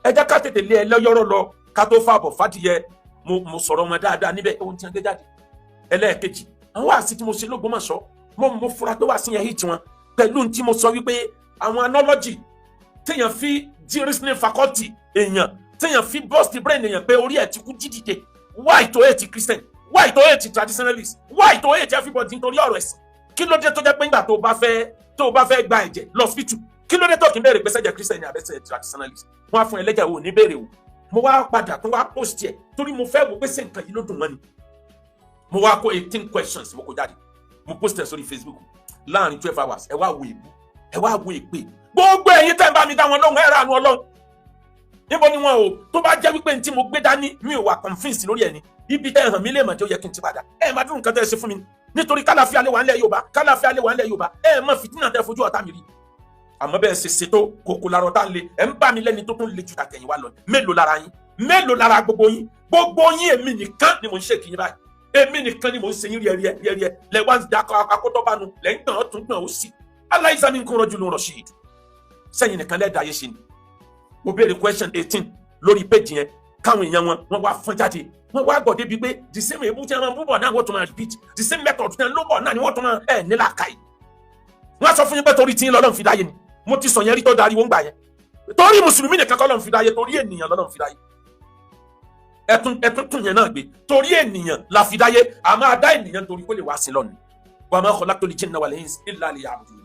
Ẹ jẹ́ ká tètè lé ẹlẹ́yọ̀rọ̀ lọ ká tó fàbọ̀ fàdìyẹ. Mo sọ̀rọ̀ wọn dáadáa níbẹ̀, ohun tí wọ́n gbé jáde. Ẹlẹ́ẹ̀kejì, àwọn wáàsí tí mo ṣe lÓgbómọ̀ṣọ́, mo fura pé wáàsí yẹn hit wọn pẹ̀lú tí mo sọ wípé àwọn analogy téèyàn fi jí reasoning faculty èèyàn, téèyàn fi burst brain èèyàn pé orí ẹ̀ ti kú jídìde. Why to hate Christian? Why to hate traditionalist? Why to hate everybody nítorí ọ̀rọ̀ ẹ̀sìn? Kí ló dé tó jẹ́ pé nígbà tó bá fẹ́ gba ẹ̀jẹ̀ lọ́sibítù, kí ló dé tó kí n béèrè pé sẹ́jẹ̀ Christian ni àbẹ́sẹ̀ traditionalist? Wọ́n á fún ẹlẹ́jẹ̀, wò ní béèrè o. Mo wá padà tó wá post ẹ̀ torí mo fẹ́ wò pé ṣé nǹkan yìí ló dùn mọ́ ni. Mo wá kó 18 questions, mo kó jáde, mo post ẹ̀ sórí Facebook láàrin 12 hours. Ẹ wá wo èbú, ẹ wá wo èpè. Gbogbo ẹ̀yin tẹ́ ń bá mi dá wọn lóhùn, ẹ rà àánú Ọlọ́run. Níbo ni wọn o? Tó bá jẹ́ wípé ní tí mo gbé dání, mi ò wà convince lórí ẹ̀ ni, ibi tẹ́ ẹ hàn mí lè mọ̀ tí ó yẹ kí n ti padà. Ẹ máa dúró nǹkan tẹ́ ẹ ṣe fún mi nítorí kálàfíà lè wà ńlẹ̀ Yorùbá, kálàfíà lè wà ńlẹ̀ Yorùbá. Ẹ mọ̀ fìtínà tẹ́ fojú ọ̀tá mi rí. Àmọ́ bẹ́ẹ̀ ṣe ṣètò kòkò larọ tá ń le, ẹ̀ ń bá mi lẹ́ni tó tún le ju tàtẹ̀yìn wa lọ. Mélòó lára yín? Mélòó lára gbogbo yín? Gbogbo yín, èmi nìkan ni mò ń ṣe kìyìn báyìí. Èmi nìkan ni mò ń ṣe yín ríẹríẹ ríẹríẹ. Lẹ wá ń dakọ akótọ́bánu lẹ́ ń gbọ̀n tún gbọ̀n ó sì aláìsàn mi ń kún rọ́jú ló ń rọ̀ sí i sẹ́yìn nìkan lẹ́ẹ̀dá ayé ṣe ni. Mo béèrè question 18 lórí péjì yẹn. Káwọn èèyàn wọn, wọ́n wá fọ́n jáde, wọ́n wá gbọ́ débi pé the same ebú tí wọ́n bú bọ̀ náà, wọ́n tún máa repeat the same method tí wọ́n ló bọ̀ náà ni wọ́n tún máa ẹ̀ nílà káyì. Wọ́n sọ fún yín pé torí tí ń lọ́lọ́run fi dáyé ni. Mo ti sọ yẹn rí tó darí wọ́n gbà yẹn. Torí mùsùlùmí nìkan kọ́ lọ́run fi dáyé, torí ènìyàn lọ́lọ́run fi dáyé. Ẹtún tún yẹn náà gbé, torí ènìyàn la fi dáyé. A máa dá ènìyàn torí kó lè wá sí lọ́nà. Wa ma khalaqtul jinna wal insa illa liya'budun.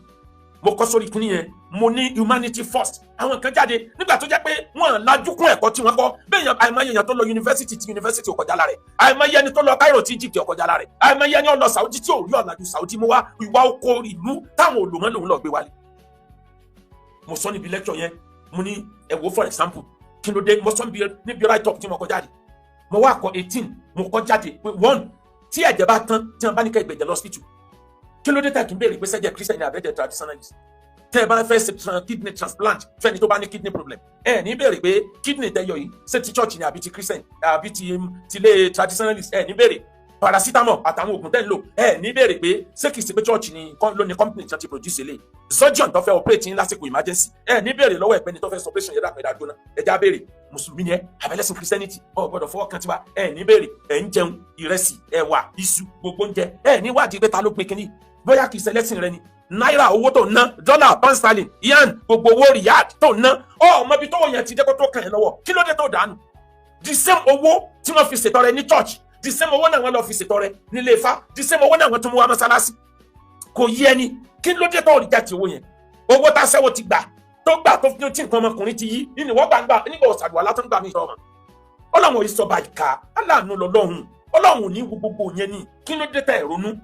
Mo kọ́ sórí kínní yẹn, mo ní humanity first. Àwọn kan jáde nígbà tó jẹ́ pé wọ́n lajú kún ẹ̀kọ́ tí wọ́n kọ́ bẹ́ẹ̀ yẹn. Àìmọye èèyàn tó lọ yunifásitì tí yunifásitì ò kọjá lára rẹ̀, àìmọye ẹni tó lọ Cairo tí Egypt ò kọjá lára rẹ̀, àìmọye ẹni ó lọ Saudi tí ò rí ọ̀làjú Saudi mú wá. Ìwà oko ìlú táwọn olùmọ̀ lòun lọ gbé wálé. Mo sọ níbi lecture yẹn, mo ní ẹ wo, for example, kí ló dé? Mo sọ níbi write up tí mo kọ jáde, mo wá kọ 18, mo kọ jáde pé one, tí ẹ̀jẹ̀ bá tán, tí wọ́n bá ní ká ìgbẹ̀jẹ̀ lọ hospital, kí ló dé tẹ̀ kí n béèrè pé sẹ́jẹ̀ Christian ní àbẹ́jẹ̀ traditionalist? Tẹ́ ẹ bá fẹ́ ṣe kidney transplant fẹ́ni tó bá ní kidney problem, ẹ ní béèrè pé kidney tẹ́ yọ yìí, ṣé ti church ni àbí ti Christian àbí ti tilé traditionalist? Ẹ ní béèrè. Paracetamol àtàwọn oògùn tẹ́ ń lò, ẹ ní béèrè pé ṣé kìí ṣe pé church ni ló ní company tí wọ́n ti produce eléyìí. Surgeon tó fẹ́ operate yín lásìkò emergency, ẹ ní béèrè lọ́wọ́ ẹ̀pẹ́ni tó fẹ́ sọ operation yẹn, dàpẹ́ dájú náà, ẹ já béèrè, mùsùlùmí ni ẹ àbẹ̀lẹ́sìn Christianity, ọ gbọ́dọ̀ fọwọ́ kan tiwa. Ẹ ní béèrè. Ẹ ń jẹun ìrẹsì, ẹ̀wà, iṣu, gbogbo oúnjẹ, ẹ ní wádìí pé ta ló gbin kínní, bóyá kìí ṣe ẹlẹ́sìn rẹ ni. Náírà, owó tó ń ná, dọ́là, pound sterling, yen, gbogbo owó riyal tó ń ná, ọ ọmọ ibi tó yẹn ti dé kó tó kàn yẹn lọ́wọ́. Kí ló dé tó dànù? The same owó tí wọ́n fi ṣètọrẹ ní church, the same owó náà wọ́n lọ fi ṣètọrẹ nílé Ifá, the same owó náà wọ́n tún mú wá mọ́sálásí. Kò yí ẹni. Kí ló dé tó reject owó yẹn? Owó tá sẹ́wọ́ ti gbà, tó gbà tó fi tí nǹkan ọmọkùnrin ti yí nínú wọ́n gbàgbà nígbà ọ̀sàdùwà látọ̀ gbà mí sọ̀rọ̀. Ọlọ́run yìí sọba ìka aláàánú lọ́lọ́run. Ọlọ́run ò ní wo gbogbo yẹn ní. Kí ló dé tẹ̀ ronú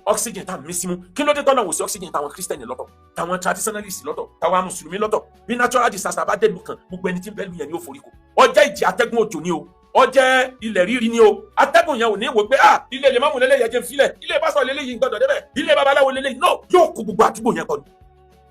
oxygen tá a mí símú? Kí ló dé tọ́lọ́run ò sí oxygen táwọn Christian lọ́tọ̀, táwọn traditionalist lọ́tọ̀, táwọn mùsùlùmí lọ́tọ̀? Bí natural disaster bá dé lu kan, gbogbo ẹni tí ń bẹ lu yẹn ni ó forí ko. Ọjọ́ ìjì, atẹ́gùn òjò ni o, ọjẹ́ ilẹ̀ rírì ni o, atẹ́gùn yẹn ò ní wò pé, ah, ilé lè má mú lélẹ́yẹ jẹ́ filẹ̀, ilé pásítọ̀ lélẹ́yìí gbọ́dọ̀ débẹ̀, ilé babaláwo lélẹ́yìí. No, yóò kó gbogbo àdúgbò yẹn kọ́ ni.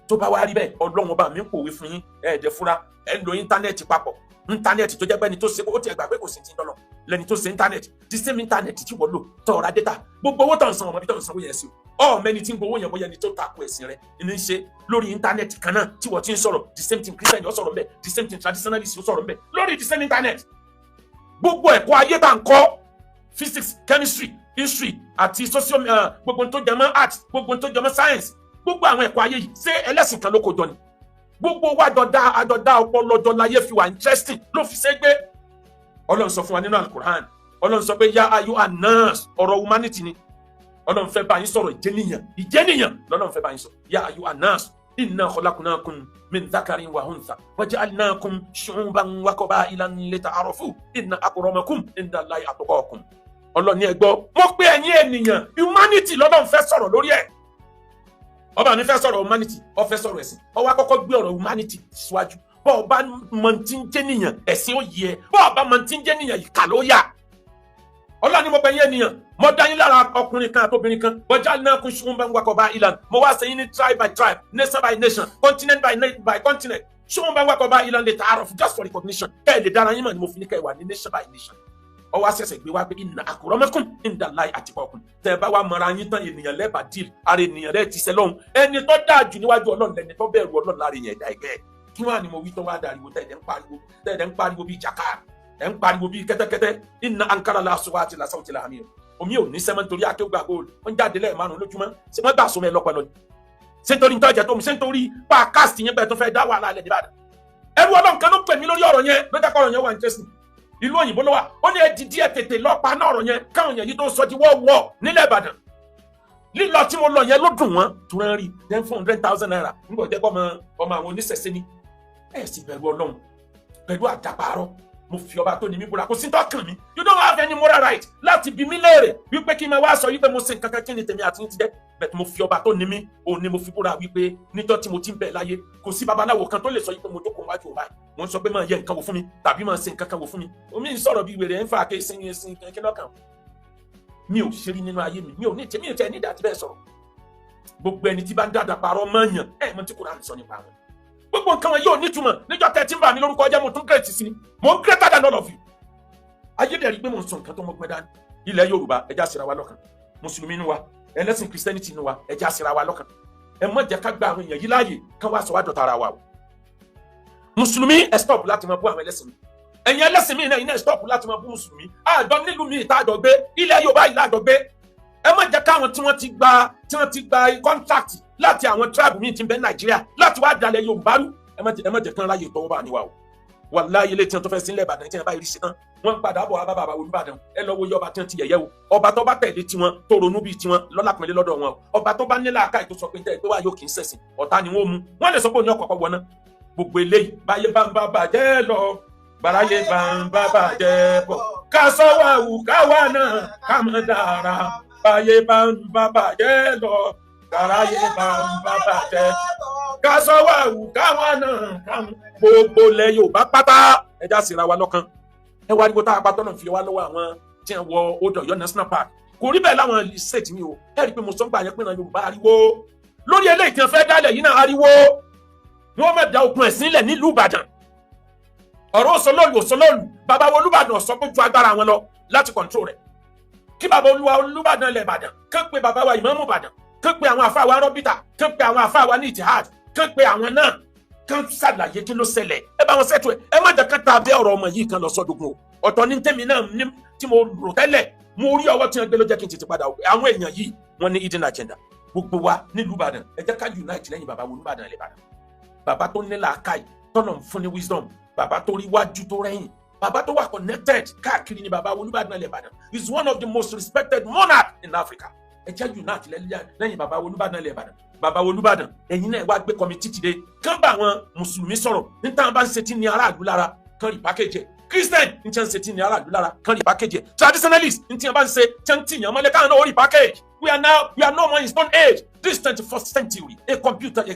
Tó bá wá rí bẹ́ẹ̀, Ọlọ́run ọba mi ń pòwe fún yín. Ẹ̀ẹ́dẹ̀ fúra ẹ̀ ń lo íńtánẹ́ẹ̀tì papọ̀. Íńtánẹ́ẹ̀tì tó jẹ́ pé ẹni tó ṣe, ó ti ẹ̀gbà pé kò sí ti ń dọ́lọ̀ lẹ́ni tó ṣe íńtánẹ́ẹ̀tì, the same íńtánẹ́ẹ̀tì tí wọ́n lò tó ra data, gbogbo owó tó ń san, ọmọ bí tó ń sanwó yẹn sí o, ọ mẹni tí ń gbowó yẹn, bóyá ẹni tó takò ẹ̀sìn rẹ ní í ṣe. Lórí íńtánẹ́ẹ̀tì kan náà tí wọ́n ti ń sọ̀rọ̀, the same thing Christian yóò sọ̀rọ̀ mbẹ̀, the same thing traditionalist yóò sọ̀rọ̀ mbẹ̀ lórí the same internet. Gbogbo ẹ̀kọ́ ayé tá à ń kọ́, physics, chemistry, history àti social, gbogbo tó jẹ mọ́ art, gbogbo tó jẹ mọ́ science, gbogbo àwọn ẹ̀kọ́ ayé yìí, ṣé ẹlẹ́sìn kan ló kó jọ ni? Gbogbo wa dọ̀dá àdọ̀dá ọpọlọjọ láyé fi wà interesting ló fi ṣe gbé. Ọlọ́run sọ fún wa nínú Alukur'an, Ọlọ́run sọ pé ya ayu anas, ọ̀rọ̀ humanity ni Ọlọ́run fẹ́ bá yín sọ̀rọ̀. Ìjẹniyàn, ìjẹniyàn lọ́lọ́run fẹ́ bá yín sọ. Ya ayu anas inna khalaqnakum min dhakarin wa untha wa ja'alnakum shu'uban wa qaba'ilan lita'arafu inna akramakum indallahi atqakum. Ọlọ́run ní ẹ gbọ́, mo pé ẹ̀yin ènìyàn. Humanity lọ́lọ́run fẹ́ sọ̀rọ̀ lórí ẹ̀. Ọba mi fẹ́ sọ̀rọ̀ humanity, ó fẹ́ sọ̀rọ̀ ẹ̀sìn, ó wá kọ́kọ́ gbé ọ̀rọ̀ humanity síwájú. Bọ́ ọba mọ tí ń jẹ́ nìyàn, ẹ̀sìn ó yẹ. Bọ́ ọba mọ tí ń jẹ́ nìyàn, ìkà ló yà. Ọlọ́run ni mo pè yín ènìyàn, mo dá yín lára ọkùnrin kan àtobìnrin kan. Bọ́jà náà kún ṣùgbọ́n bá ń wakọ̀ bá ìlànà, mo wá sẹ́yìn ní tribe by tribe, nation by nation, continent by continent, ṣùgbọ́n bá ń wakọ̀ bá ìlànà lè tààrọ̀, just for recognition, kẹ́ ẹ̀ lè dára yín mọ̀ ni mo fi ní kẹ́ ẹ̀ wà ní nation by nation. Ọwọ́ àṣẹ̀ṣẹ̀ gbé wá pé inna akramakum indallahi atqakum. Tẹ́ ẹ bá wá mọra yín tán, ènìyàn lẹ́bàá deal ara ènìyàn rẹ̀ ti sẹ́ lọ́hùn. Ẹni tó dáa jù níwájú Ọlọ́run lẹni tó bẹ̀rù Ọlọ́run lára èèyàn ẹ̀dá ẹgbẹ́. Kí wọ́n á ní mo wí tó wá dariwo, tẹ̀lé ń pariwo, tẹ̀lé ń pariwo bíi jàkà, ẹ̀ ń pariwo bíi kẹ́tẹ́kẹ́tẹ́? Inna ankara la aswati la sawti la hamir. Omi ò ní sẹ́mọ́ nítorí Akéwùgbà Gold wọ́n jáde lẹ́ẹ̀ márùn lójúmọ́. Ṣé wọ́n gbà sọmọ ẹ lọ́pọ̀lọ́ ni? Ṣé nítorí nítorí ọjà tó mu? Ṣé nítorí podcast yẹn bẹ́ẹ̀ tó fẹ́ dá wàhálà alẹ́ nìbàdàn? Ẹrú Ọlọ́run kan ló pè mí lórí ọ̀rọ̀ yẹn, ló jẹ́ kọ́ ọ̀rọ̀ yẹn wà interesting. Ìlú òyìnbó ló wà. Ó ní ẹ dìdí, ẹ tètè lọ pa náà ọ̀rọ̀ yẹn, káwọn yẹn yìí tó sọ di wọ́ọ̀wọ́ nílẹ̀ Ìbàdàn. Lílọ tí mo lọ yẹn ló dùn wọ́n tó rán rí then ₦400,000 nígbà jẹ́ kọ́ ọmọ àwọn oníṣẹ̀ṣe ni. Ẹ sì bẹ̀rù Ọlọ́run pẹ̀lú àdàpàrọ̀. Mo fi ọba tó ní mi búra, kò sí tó kàn mí. You don't have any moral right láti bi mí léèrè wípé kí n máa wá sọ wípé mo ṣe nǹkan kan. Kí ni tèmi àti yín ti jẹ́? Bẹ́ẹ̀ mo fi ọba tó ní mi, òun ni mo fi búra wípé nítọ́ tí mo ti ń bẹ̀ láyé, kò sí babaláwo kan tó lè sọ wípé mo jókòó wájú òun báyìí, mo ń sọ pé máa yẹ nǹkan wò fún mi tàbí máa ṣe nǹkan kan wò fún mi. Omi ń sọ̀rọ̀ bí wèrè ẹ̀ ń fa àké sin sin kí lọ́kàn mi ò ṣe rí nínú ayé mi. Mi ò ní tèmi ò tẹ ní ìdá tí bẹ́ẹ̀ sọ̀rọ̀. Gbogbo ẹni tí bá ń dàda parọ́ mọ́yàn, ẹ̀ mọ́ tí Kùránì sọ nípa wọn, gbogbo nǹkan wọn yóò nítumọ̀. Níjọ́ tẹ́ tí ń bà mí lórúkọ jẹ́, mo tún great sí ni, mo ń greater than all of you. Ayédèrú pé mo ń sọ nǹkan tó mọ́ gbẹ́ dání. Ilẹ̀ Yorùbá, ẹja síra wa lọ́kàn. Mùsùlùmí nu wa, ẹlẹ́sìn Christianity nu wa, ẹja síra wa lọ́kàn. Ẹ má jẹ́ ká gba àwọn èèyàn yìí láàyè kán wá sọ wá dọ̀tá ara wa o. Mùsùlùmí, ẹ stop láti máa bú àwọn ẹlẹ́sìn mi. Ẹ̀yin ẹlẹ́sìn míì náà, iná stop láti máa bú mùsùlùmí. Àjọ nílùú míì tá àjọ gbé, ilẹ̀ Yorùbá yìí láàjọ gbé. Ẹ má jẹ́ káwọn tí wọ́n ti gba contract láti àwọn tribe míì tí ń bẹ ní Nàìjíríà láti wá dalẹ̀ Yorùbá rú. Ẹ má jẹ́ kán ráyè tọwọ́ bá níwá o. Wàláyé, ilé tí wọ́n tó fẹ́ sílẹ̀ Ìbàdàn tí wọ́n bá yìí ṣe tán, wọ́n ń padà bọ̀ wá bá bàbá Olúbàdàn. Ẹ lọ wo iye ọba tí wọ́n ti yẹ̀yẹ́ o. Ọba tó bá tẹ̀lé tiwọn, tó ronú bíi tiwọn, lọ́lá pínlẹ̀ lọ́dọ̀ wọn o. Ọba tó bá nílà ká ètò sọ pé tẹ́ ẹ pé wá yóò kì í ṣẹ̀sìn, ọ̀tá ni wọ́n mú. Wọ́n lè sọ pé òní ọkọ̀ wọná. Gbogbo eléyìí, báyé bá ń bá bàjẹ́ lọ, bàráyé bá ń bá bàjẹ́ bọ̀, ká sọ wà wù káwa náà ká mọ̀ dára. Báyé bá ń bá bàjẹ́ lọ, bàráyé bá ń bá bàjẹ́, ká sọ wà wù káwa náà ká mọ̀. Gbogbo ilẹ̀ Yorùbá pátá, ẹja síra wa lọ́kàn. Ẹ wá níbo tá a bá tọ́nà fi wá lọ́wọ́ àwọn tí wọ́n wọ Old Ọ̀yọ́ National Park. Kò rí bẹ́ẹ̀ láwọn state mi o. Ẹ rí i pé mo sọ ń gbà yẹn pé náà Yorùbá, ariwo lórí eléyìí tí wọ́n fẹ́ dálẹ̀ yìí náà, ariwo wọ́n má da ogun ẹ̀sìn lẹ̀ nílùú Ìbàdàn. Ọ̀rọ̀ òṣòlóòlù òṣòlóòlù, bàbá wo Olúbàdàn sọ pé ju agbára wọn lọ láti control rẹ̀. Kí bàbá olúwa Olúbàdàn lẹ̀ Ìbàdàn kán pé bàbá wa ìmáàmù Ìbàdàn, kán pé àwọn àfáà wa rọ́bìtà, kán pé àwọn àfáà wa ní ìtìhad, kán pé àwọn náà, kán ṣàlàyé kí ló ṣẹlẹ̀. Ẹ bá wọn ṣètò ẹ. Ẹ má jẹ́ kán ta abẹ́ ọ̀rọ̀ ọmọ yìí kan lọ sọ́dọ̀gùn o. Ọ̀tọ̀ ní tèmi náà ní tí mo rò tẹ́lẹ̀. Mo rí ọwọ́ tí wọ́n gbé ló jẹ́ kí n tètè padà. Àwọn èèyàn yìí, wọ́n ní hidden agenda. Gbogbo wa nílùú Ìbàdàn, ẹ jẹ́ ká unite lẹ́yìn bàbá wo Olúbàdàn ilẹ̀ Ìbàdàn, bàbá tó ní làákàyè, tọ́nà ń fún ní wisdom, bàbá tó rí wájú tó rẹ́yìn, bàbá tó wà connected káàkiri ni. Bàbá Olúbàdàn ilẹ̀ Ìbàdàn is one of the most respected monarch in Africa. Ẹ jẹ́ unite lẹ́yìn bàbá Olúbàdàn ilẹ̀ Ìbàdàn. Bàbá Olúbàdàn, ẹ̀yin náà wá gbé committee dìde, kán bá àwọn mùsùlùmí sọ̀rọ̀ ní táwọn bá ń ṣe tí ní aráàlú lára, kán rí package ẹ̀. Christian ní tí wọ́n ń ṣe tí ní aráàlú lára, kán rí package ẹ̀. Traditionalist ní tí wọ́n bá ń ṣe tí wọ́n ń tìyàn mọ́lẹ̀, káwọn náà ó rí package. We are no more in stone age. This 21st century, a computer age,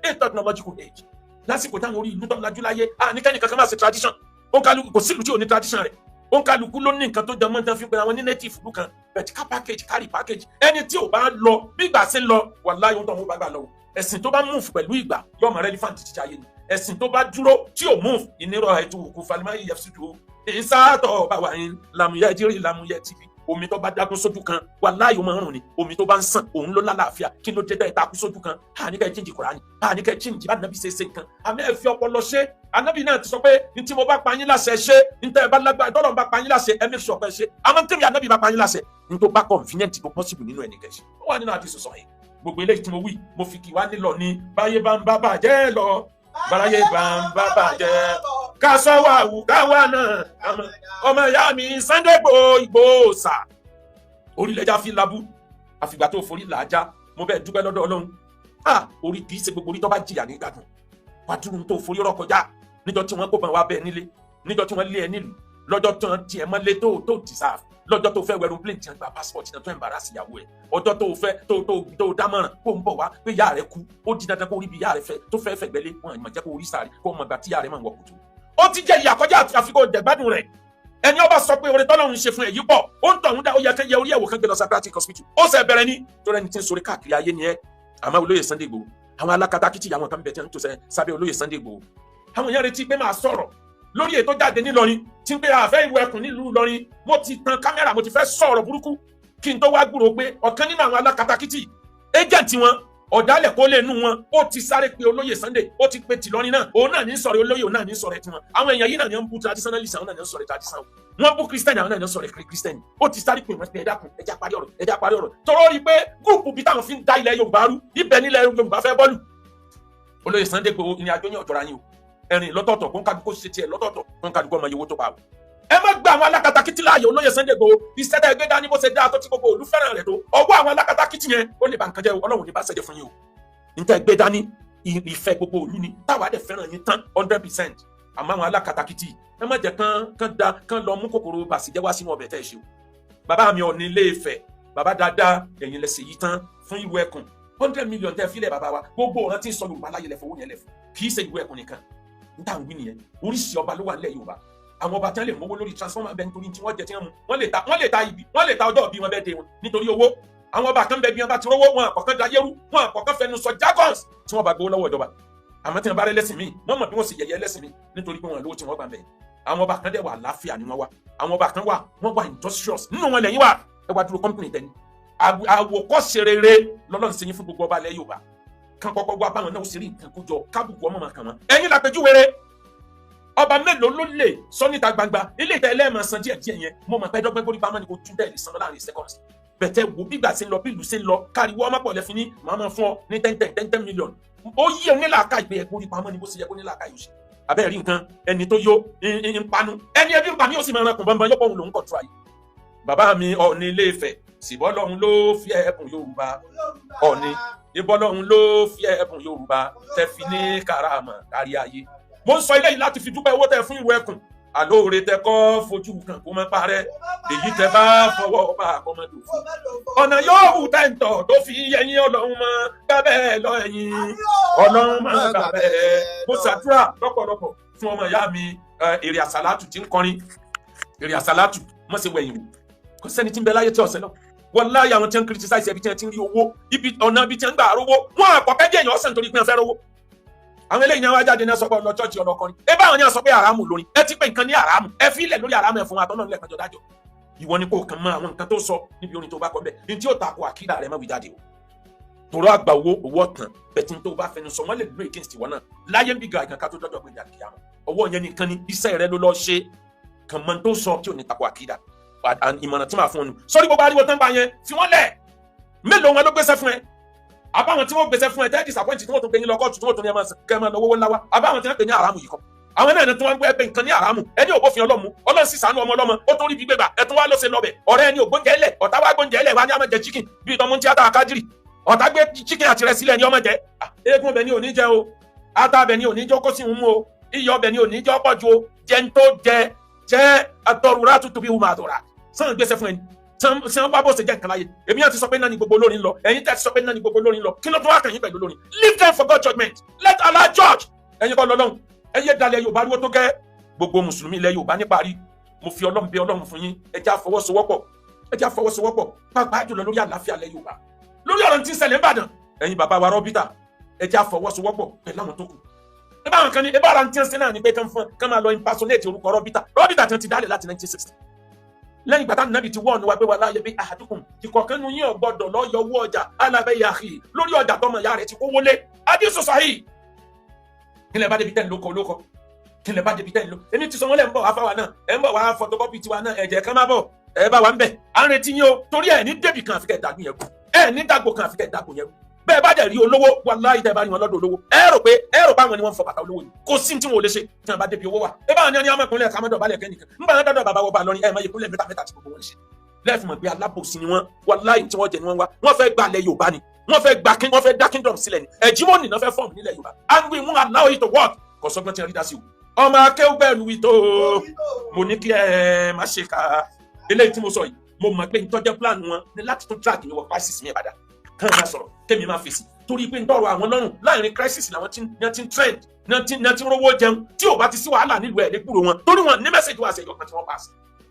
a technological age, lásìkò táwọn orí ìlú tó ń lajú láyé. À ní kẹ́ni kankan máa ṣe tradition. Òǹkàlùkù, kò sílùú tí ò ní tradition rẹ̀. Òǹkàlùkù ló ní nǹkan tó jẹ mọ́ tán fi pé àwọn ní native ìlú kan bẹ̀tí. Ká package, kárí package. Ẹni tí ò bá lọ bí ìgbà ṣe ń lọ, wàláhì, ohun tó ń bá gbà lọ. Ẹ̀sìn tó bá move pẹ̀lú ìgbà yóò mọ relevant títí ayé ni. Ẹ̀sìn tó bá dúró tí ò move, ìnira ètò òkú falimá yẹ fi ìsàtọ̀ bá wà yín làmúyẹ jírí làmúyẹ tìbí. Omi tó bá dágún sójú kan, wàláhì, ó máa ń rùn ni. Omi tó bá ń sàn, òun ló lálàáfíà. Kí ló dé tẹ́ ẹ takú sójú kan? Àní kẹ́ ẹ change Kùránì, àní kẹ́ ẹ change bá nàbí ṣe ṣe nǹkan. Àmì ẹ fi ọpọlọ ṣe. Ànábì náà ti sọ pé ní tí mo bá pa yín láṣẹ ṣe, ní tẹ́ ẹ bá lágbára tọ́lọ̀ ń bá pa yín láṣẹ, ẹ make sure pé ṣe. Àmọ́ tẹ́mi ànábì bá pa yín láṣẹ, ní tó bá convenient, tó possible nínú ẹ̀ ní kẹ́ ṣe. Ó wà nínú àdìsọ sọ yìí. Gbogbo eléyìí tí mo wí, mo fi kì wá nílọ ní báyé bá ń bá bàjẹ́ lọ, báráyé bá ń bá bàjẹ́, ká sọ wà wù káwa náà. Ọmọ ìyá mi Sunday Igboho sà, orílẹ̀-èdè fi labú àfìgbà tó forí làájá. Mo bẹ́ẹ̀ dúpẹ́ lọ́dọ̀ Ọlọ́run. Ah, orí kì í ṣe gbogbo orí tó bá jìyà ní gbádùn. Wàdúrú tó forí rọ kọjá níjọ́ tí wọ́n kó bàn wá bẹ́ẹ̀ nílé, níjọ́ tí wọ́n lé ẹ nílùú, lọ́jọ́ tí wọ́n tiẹ̀ mọ́lé tó deserve, lọ́jọ́ tó fẹ́ wẹ̀rù plane tí wọ́n gba passport náà, tó embarrass ìyàwó ẹ̀, ọjọ́ tó fẹ́ tó dámọ̀ràn kó ń bọ̀ wá pé ìyá rẹ̀ kú, ó di dandan kó rí bí ìyá rẹ̀ fẹ́ tó fẹ́ fẹ̀gbẹ́lé wọn ìmọ̀ jẹ́ kó rí sáré kó mọ̀ gbà tí ìyá rẹ̀ máa ń wọ kùtù. Ó ti jẹ́ ìyà kọjá àfikún jẹ̀gbádùn rẹ̀. Ẹni ọba sọ pé oore tọ́lọ́run ṣe fún ẹ yìí pọ̀, ó ń tọ̀hún dá ó yẹ kẹ́ yẹ orí ẹ̀wò kan gbé lọ psychiatric hospital. Ó sẹ̀ bẹ̀rẹ̀ ní torí ẹni tí ń sọ̀rọ̀ káàkiri ayé ni ẹ. Àmọ́ olóyè Sunday Igboho, àwọn alákatakítí, àwọn kan bẹ̀ tí wọ́n ń tó sẹ́ sábẹ́ olóyè Sunday Igboho. Àwọn èèyàn retí pé máa sọ̀rọ̀ lórí ètò jáde nílọrin tí ń pé àfẹ́ ìwọ ẹkùn nílùú Ìlọrin. Mo ti tan kámẹ́rà, mo ti fẹ́ sọ̀rọ̀ burúkú kí n tó wá gbúrò pé ọ̀kan nínú àwọn alákatakítí agent wọn, ọ̀dàlẹ̀ kó lè nú wọn, ó ti sáré pé olóyè Sunday, ó ti pe tìlọrin náà, òun náà ní sọ̀rọ̀ olóyè, òun náà ní sọ̀rọ̀ tiwọn. Àwọn èèyàn yìí náà ní ń bú traditionalist, àwọn náà ní sọ̀rọ̀ traditional. Wọ́n bú Christian, àwọn náà ní sọ̀rọ̀ Christian. Ó ti sáré pé wọ́n pé ẹ dákun, ẹ já parí ọ̀rọ̀, ẹ já parí ọ̀rọ̀. Tọrọ rí i pé group bíi táwọn fi ń da ilẹ̀ Yorùbá rú ibẹ̀ nílẹ̀ Yorùbá fẹ́ bọ́ọ̀lù. Olóyè Sunday Igboho, ìrìn àjò yẹn ọ̀jọ̀ra yín o. Ẹ̀rìn lọ́tọ̀ọ̀tọ̀, kó ń kálukú ṣe tiẹ̀ lọ́tọ̀ọ̀tọ̀, kó ń kálukú ọmọ iye owó tó pa o. Ẹ má gba àwọn alákatakítí láàyè. Olóyè Sunday Igboho, iṣẹ́ tẹ́ gbé dání, bó ṣe dáa tó, tí gbogbo òlú fẹ́ràn rẹ̀ tó, ọwọ́ àwọn alákatakítí yẹn ó lè ba nǹkan jẹ́ o. Ọlọ́run ní bá ṣẹ́jẹ́ fún yín o. Níta gbé dání, ìfẹ́ gbogbo òlú ni. Táwa dẹ̀ fẹ́ràn yín tán 100%. Àmọ́ àwọn alákatakítí, ẹ má jẹ́ kán kán da kán lọ mú kòkòrò bàṣìjẹ́ wá sínú ọbẹ̀ tẹ́ ẹ ṣe o. Bàbá mi Ọ̀ọ̀ni Ilé Ifẹ̀, bàbá dáadáa, ẹ̀yin lẹ́sẹ̀ yìí tán fún ìlú ẹkùn. 100 million tẹ́ fílẹ̀, bàbá wa, gbogbo ọ̀ràn tí ń sọ Yorùbá láyé lẹ̀ fowó yẹn lẹ̀ fún. Kì í ṣe ìlú ẹkùn nìkan n tá n wí nìyẹn. Oríṣi ọba ló wà nílẹ̀ Yorùbá. Àwọn ọba tí wọ́n lè mówó lórí transformer bẹ́ẹ̀ nítorí tí wọ́n jẹ tí wọ́n mu, wọ́n lè ta ibi, wọ́n lè ta ọjọ́ bí wọ́n bẹ́ẹ̀ dé wọn nítorí owó. Àwọn ọba kan bẹ, bí wọ́n bá ti rówó wọn, àkọ́kọ́ da yẹ́rú wọn, àkọ́kọ́ fẹnu sọ jargons tí wọ́n bá gbowó lọ́wọ́ ìjọba. Àmọ́ tí wọ́n bá rẹ́ lẹ́sìn míì, wọ́n mọ̀ bí wọ́n sì yẹ̀yẹ́ lẹ́sìn míì nítorí pé wọ́n lówó tí wọ́n gbà bẹ́ẹ̀. Àwọn ọba kan dẹ̀ wà, láfíà ni wọ́n wà. Àwọn ọba kan wà, wọ́n wà industrious. Nínú wọn lẹ́yìn wà. Ẹ wá dúró company tẹ́ni àwòkọ́ṣe rere lọ́lọ́run ṣe yín fún gbogbo ọba ilẹ̀ Yorùbá kan. Kọ́kọ́ wá báwọn náà ó sì rí nǹkan kó jọ kábùkù ọmọ màkàn wọn. Ẹ̀yin làpèjúwe rẹ̀. Ọba mélòó ló lè sọ níta gbangba ilé ìtẹ́ ẹlẹ́ẹ̀mọ̀ san díẹ̀ díẹ̀ yẹn? Mo mọ̀ pé dọ́gbẹ́ gbórí pamọ́ ni kò tún tẹ̀lé san lọ láàrin seconds bẹ̀tẹ̀. Wo bígbà ṣe ń lọ, bí ìlú ṣe ń lọ, káriwọ́ ọmọ pọ̀ lẹ́fin ní màá máa fún ọ ní 10 10 10 10 million. Ó yí onílàáká ìgbé ẹ̀ gbórí pamọ́ ni, bó ṣe yẹ kó nílàáká yóò ṣe. Abẹ́rẹ́ rí nǹkan, ẹni tó yó ń panu, ẹni ẹbí ń pa mí, ó sì máa rankùn bọ́nbọ́n yóò pọ̀ òun lòún kọ̀ tura yìí. Bàbá mi Ọọ̀ni Ilé Ifẹ̀, síbọ́lọ́hún ló fi ẹ̀bùn Yorùbá. Ọọ̀ni ìbọ́lọ́hún ló fi ẹ̀bùn Yorùbá tẹ fi ní karama kárí ayé. Mo ń sọ eléyìí láti fi dúpẹ́ owó tẹ fún ìlú ẹkùn àlóore tẹ kọ́ fojú kan kó má parẹ́, èyí tẹ bá fọwọ́ bá kọ́mọdé fún ọ̀nà yóò wù tẹ́ǹtọ̀ tó fi ẹ̀yìn. Ọlọ́run mọ́ gbábẹ́ lọ, ẹ̀yìn Ọlọ́run mọ́ gbábẹ́. Mo ṣàdúrà lọ́pọ̀lọpọ̀ fún ọmọ ìyá mi Èrè Àsálàtù tí ń kọrin. Èrè Àsálàtù mọ̀ sí wẹ̀yìn wò, kò sẹ́ni tí ń bẹ láyé tí ọ̀sẹ̀ lọ. Wàláhì, àwọn tí ń criticize ẹbí tí wọ́n ti ń rí owó, ibi ọ̀nà ibi tí wọ́n ń gbà rówó wọn, àpọ̀kẹ́ jẹ́ èèyàn ọ̀sẹ̀ nítorí pé wọ́n fẹ́ rówó. Àwọn eléyìí náà wá jáde náà sọ pé ọlọ church ọlọkọrin. Ẹ bá àwọn ní sọ pé àràmù lórin, ẹ ti pé nǹkan ní àràmù, ẹ fi ilẹ̀ lórí àràmù ẹ fún wa tọ́nà nílẹ̀ kanjọ dájọ́. Ìwọ ni kò kàn mọ àwọn nǹkan tó sọ níbi orin tó bá kọ bẹ́ẹ̀ ní tí ó tako àkídà rẹ má wí jáde o. Tòrọ àgbà owó, owó ọ̀tàn bẹ̀tí tó bá fẹnu sọ, wọ́n lè lo against ìwọ náà láyé ń bí gàgàn ká tó dọ́jọ́ pé ìdàkìyà kíyàmù. Ọwọ́ yẹn nìkan ni iṣẹ́ rẹ ló lọ ṣe, kàn mọ tó sọ tí ò ní tako àkídà. Ìmọ̀ràn tí màá fún ọ nù. Sórí gbogbo ariwo tán bá yẹn, fi wọ́n lẹ̀. Mélòó wọn ló gbéṣẹ́ fún ẹ? Àbáwọn tí wọ́n gbéṣẹ́ fún ẹ tẹ́ disappoint, tí wọ́n tún gbé yín lọ kóòtù, tí wọ́n tún ní ẹ máa kẹ́ ẹ máa lọ owó ńlá wa. Àbáwọn tí wọ́n pè ní àràmù yìí kọ́, àwọn náà tí wọ́n gbé ẹgbẹ́ nǹkan ní àràmù. Ẹni òbófin ọlọ́mu, Ọlọ́run sì sànú ọmọ ọlọ́mọ, ó tún rí bí gbégbà ẹ tún wá lọ́sẹ̀ lọ́bẹ̀. Ọ̀rẹ́ ẹni ògbóúnjẹ lẹ̀, ọ̀tá wá gbóúnjẹ lẹ̀ wá ní àmọ́ jẹ chicken bíi tọmọ tíátà kájírì. Ọ̀tá gbé chicken àti rẹ̀ sílẹ̀ ní ọmọ jẹ. Eégún ọbẹ̀ ni òní jẹ o, ata ọbẹ̀ ni òní jọ kó sì ń mú o, iyọ̀ ọbẹ̀ ni òní jọ pọ̀ ju o. Jẹ ń tó jẹ jẹ àtọrùrá tutù bí wùmọ̀ àtọ̀rà sàn gbèsè fún ẹni sàn wá bó ṣe jẹ́ nǹkan láyé. Èmi náà ti sọ pé náà ni gbogbo olórin lọ, ẹ̀yin tẹ́ ti sọ pé náà ni gbogbo olórin lọ, kí ló tún wá kàn yín pẹ̀lú olórin? Leave them for God judgment. Let Allah judge. Ẹ̀yin kọ́ lọ́lọ́run. Ẹ yé dalẹ̀ Yorùbá ariwo tó gẹ́. Gbogbo mùsùlùmí ilẹ̀ Yorùbá níparí, mo fi Ọlọ́run bẹ̀ Ọlọ́run fún yín, ẹ jẹ́ á fọwọ́sowọ́pọ̀, ẹ jẹ́ á fọwọ́sowọ́pọ̀, pàápàá jùlọ lórí àlàáfíà ilẹ̀ Yorùbá, lórí ọ̀rọ̀ tí ń ṣẹlẹ̀ n'Ìbàdàn. Ẹ̀yin bàbá wa rọ́bítà, ẹ jẹ́ á fọwọ́sowọ́pọ̀ pẹ̀lú àwọn tó kù. Ẹ bá àwọn kan ní ẹ bá ara tí ń ṣe náà ní pé kán fún kán máa lọ impersonate orúkọ rọ́bítà. Rọ́bítà tí wọ́n ti dálẹ̀ láti 1960, lẹ́yìn ìgbà táwọn nàbì ti wọ́ọ̀nù wa pé wà láàyè bí ahadukum, ìkọ̀kan nu yín ò gbọ́dọ̀ lọ yọ owó ọjà alábẹ́ yàhì lórí ọjà tọmọ ìyá rẹ̀ ti kó wọlé. Adísù sahih. Kí lẹ bá débi tẹ́ ń lóko lóko? Kí lẹ bá débi tẹ́ ń lo? Èmi ti sọ wọn lẹ́ ń bọ̀ wá fáwa náà, ẹ̀ ń bọ̀ wá photocopy tiwa náà, ẹ̀jẹ̀ kan má bọ̀, ẹ̀ bá wa ń bẹ̀, à ń retí yín o. Torí ẹ̀ ní débì kan àfikẹ́ dàgbù yẹn kú, ẹ̀ ní dàgbò kan àfikẹ́ dàgbò yẹn kú. Bẹ́ẹ̀ bá dẹ̀ rí olówó, wàláhì, tẹ́ bá rí wọn lọ́dọ̀ olówó, ẹ rò pé àwọn ni wọ́n ń fọ bàtà olówó ni. Kò sí tí wọn ò lè ṣe tí wọn bá débi owó wa. Ẹ bá wọn ní ọmọkùnrin ẹ̀ka mọ́dọ̀ balẹ̀ kẹ́nìkan ń bá wọn dọ́dọ̀ bàbá wọ bá lọ́rin, ẹ̀ máa yẹ kúnlẹ̀ mẹ́ta mẹ́ta tí gbogbo wọn ṣe lẹ́ẹ̀fì mọ̀ pé alábòsí ni wọ́n. Wàláhì, tí wọ́n jẹ ni wọ́n wá. Wọ́n fẹ́ gbalẹ̀ Yorùbá ni, wọ́n fẹ́ gba wọ́n fẹ́ dá kingdom sílẹ̀ ni. Ẹ̀jímọ̀nì náà fẹ́ form nílẹ̀ Yorùbá, and we won't allow it to work. Kò sọ́gbọ́n tí wọ́n rí dá sí o. Ọmọ akéwùgbẹ̀rù wí tó mo ní kí ẹ má ṣe ká eléyìí tí mo sọ yìí. Mo mọ̀ pé ntọ́jẹ́ plan wọn ní láti tún track mi wọ crisis mi Ìbàdàn, kàn máa sọ̀rọ̀ kémi máa fèsì, torí pé ntọ́rọ̀ àwọn lọ́rùn láàrin crisis làwọn tí ní ti ń trend, ní ti ń rówó jẹun. Tí ò bá ti sí wàhálà nílùú ẹ̀ lé kúrò wọn, torí wọn ní message wa ṣe ìjọkan tí wọ́n pass.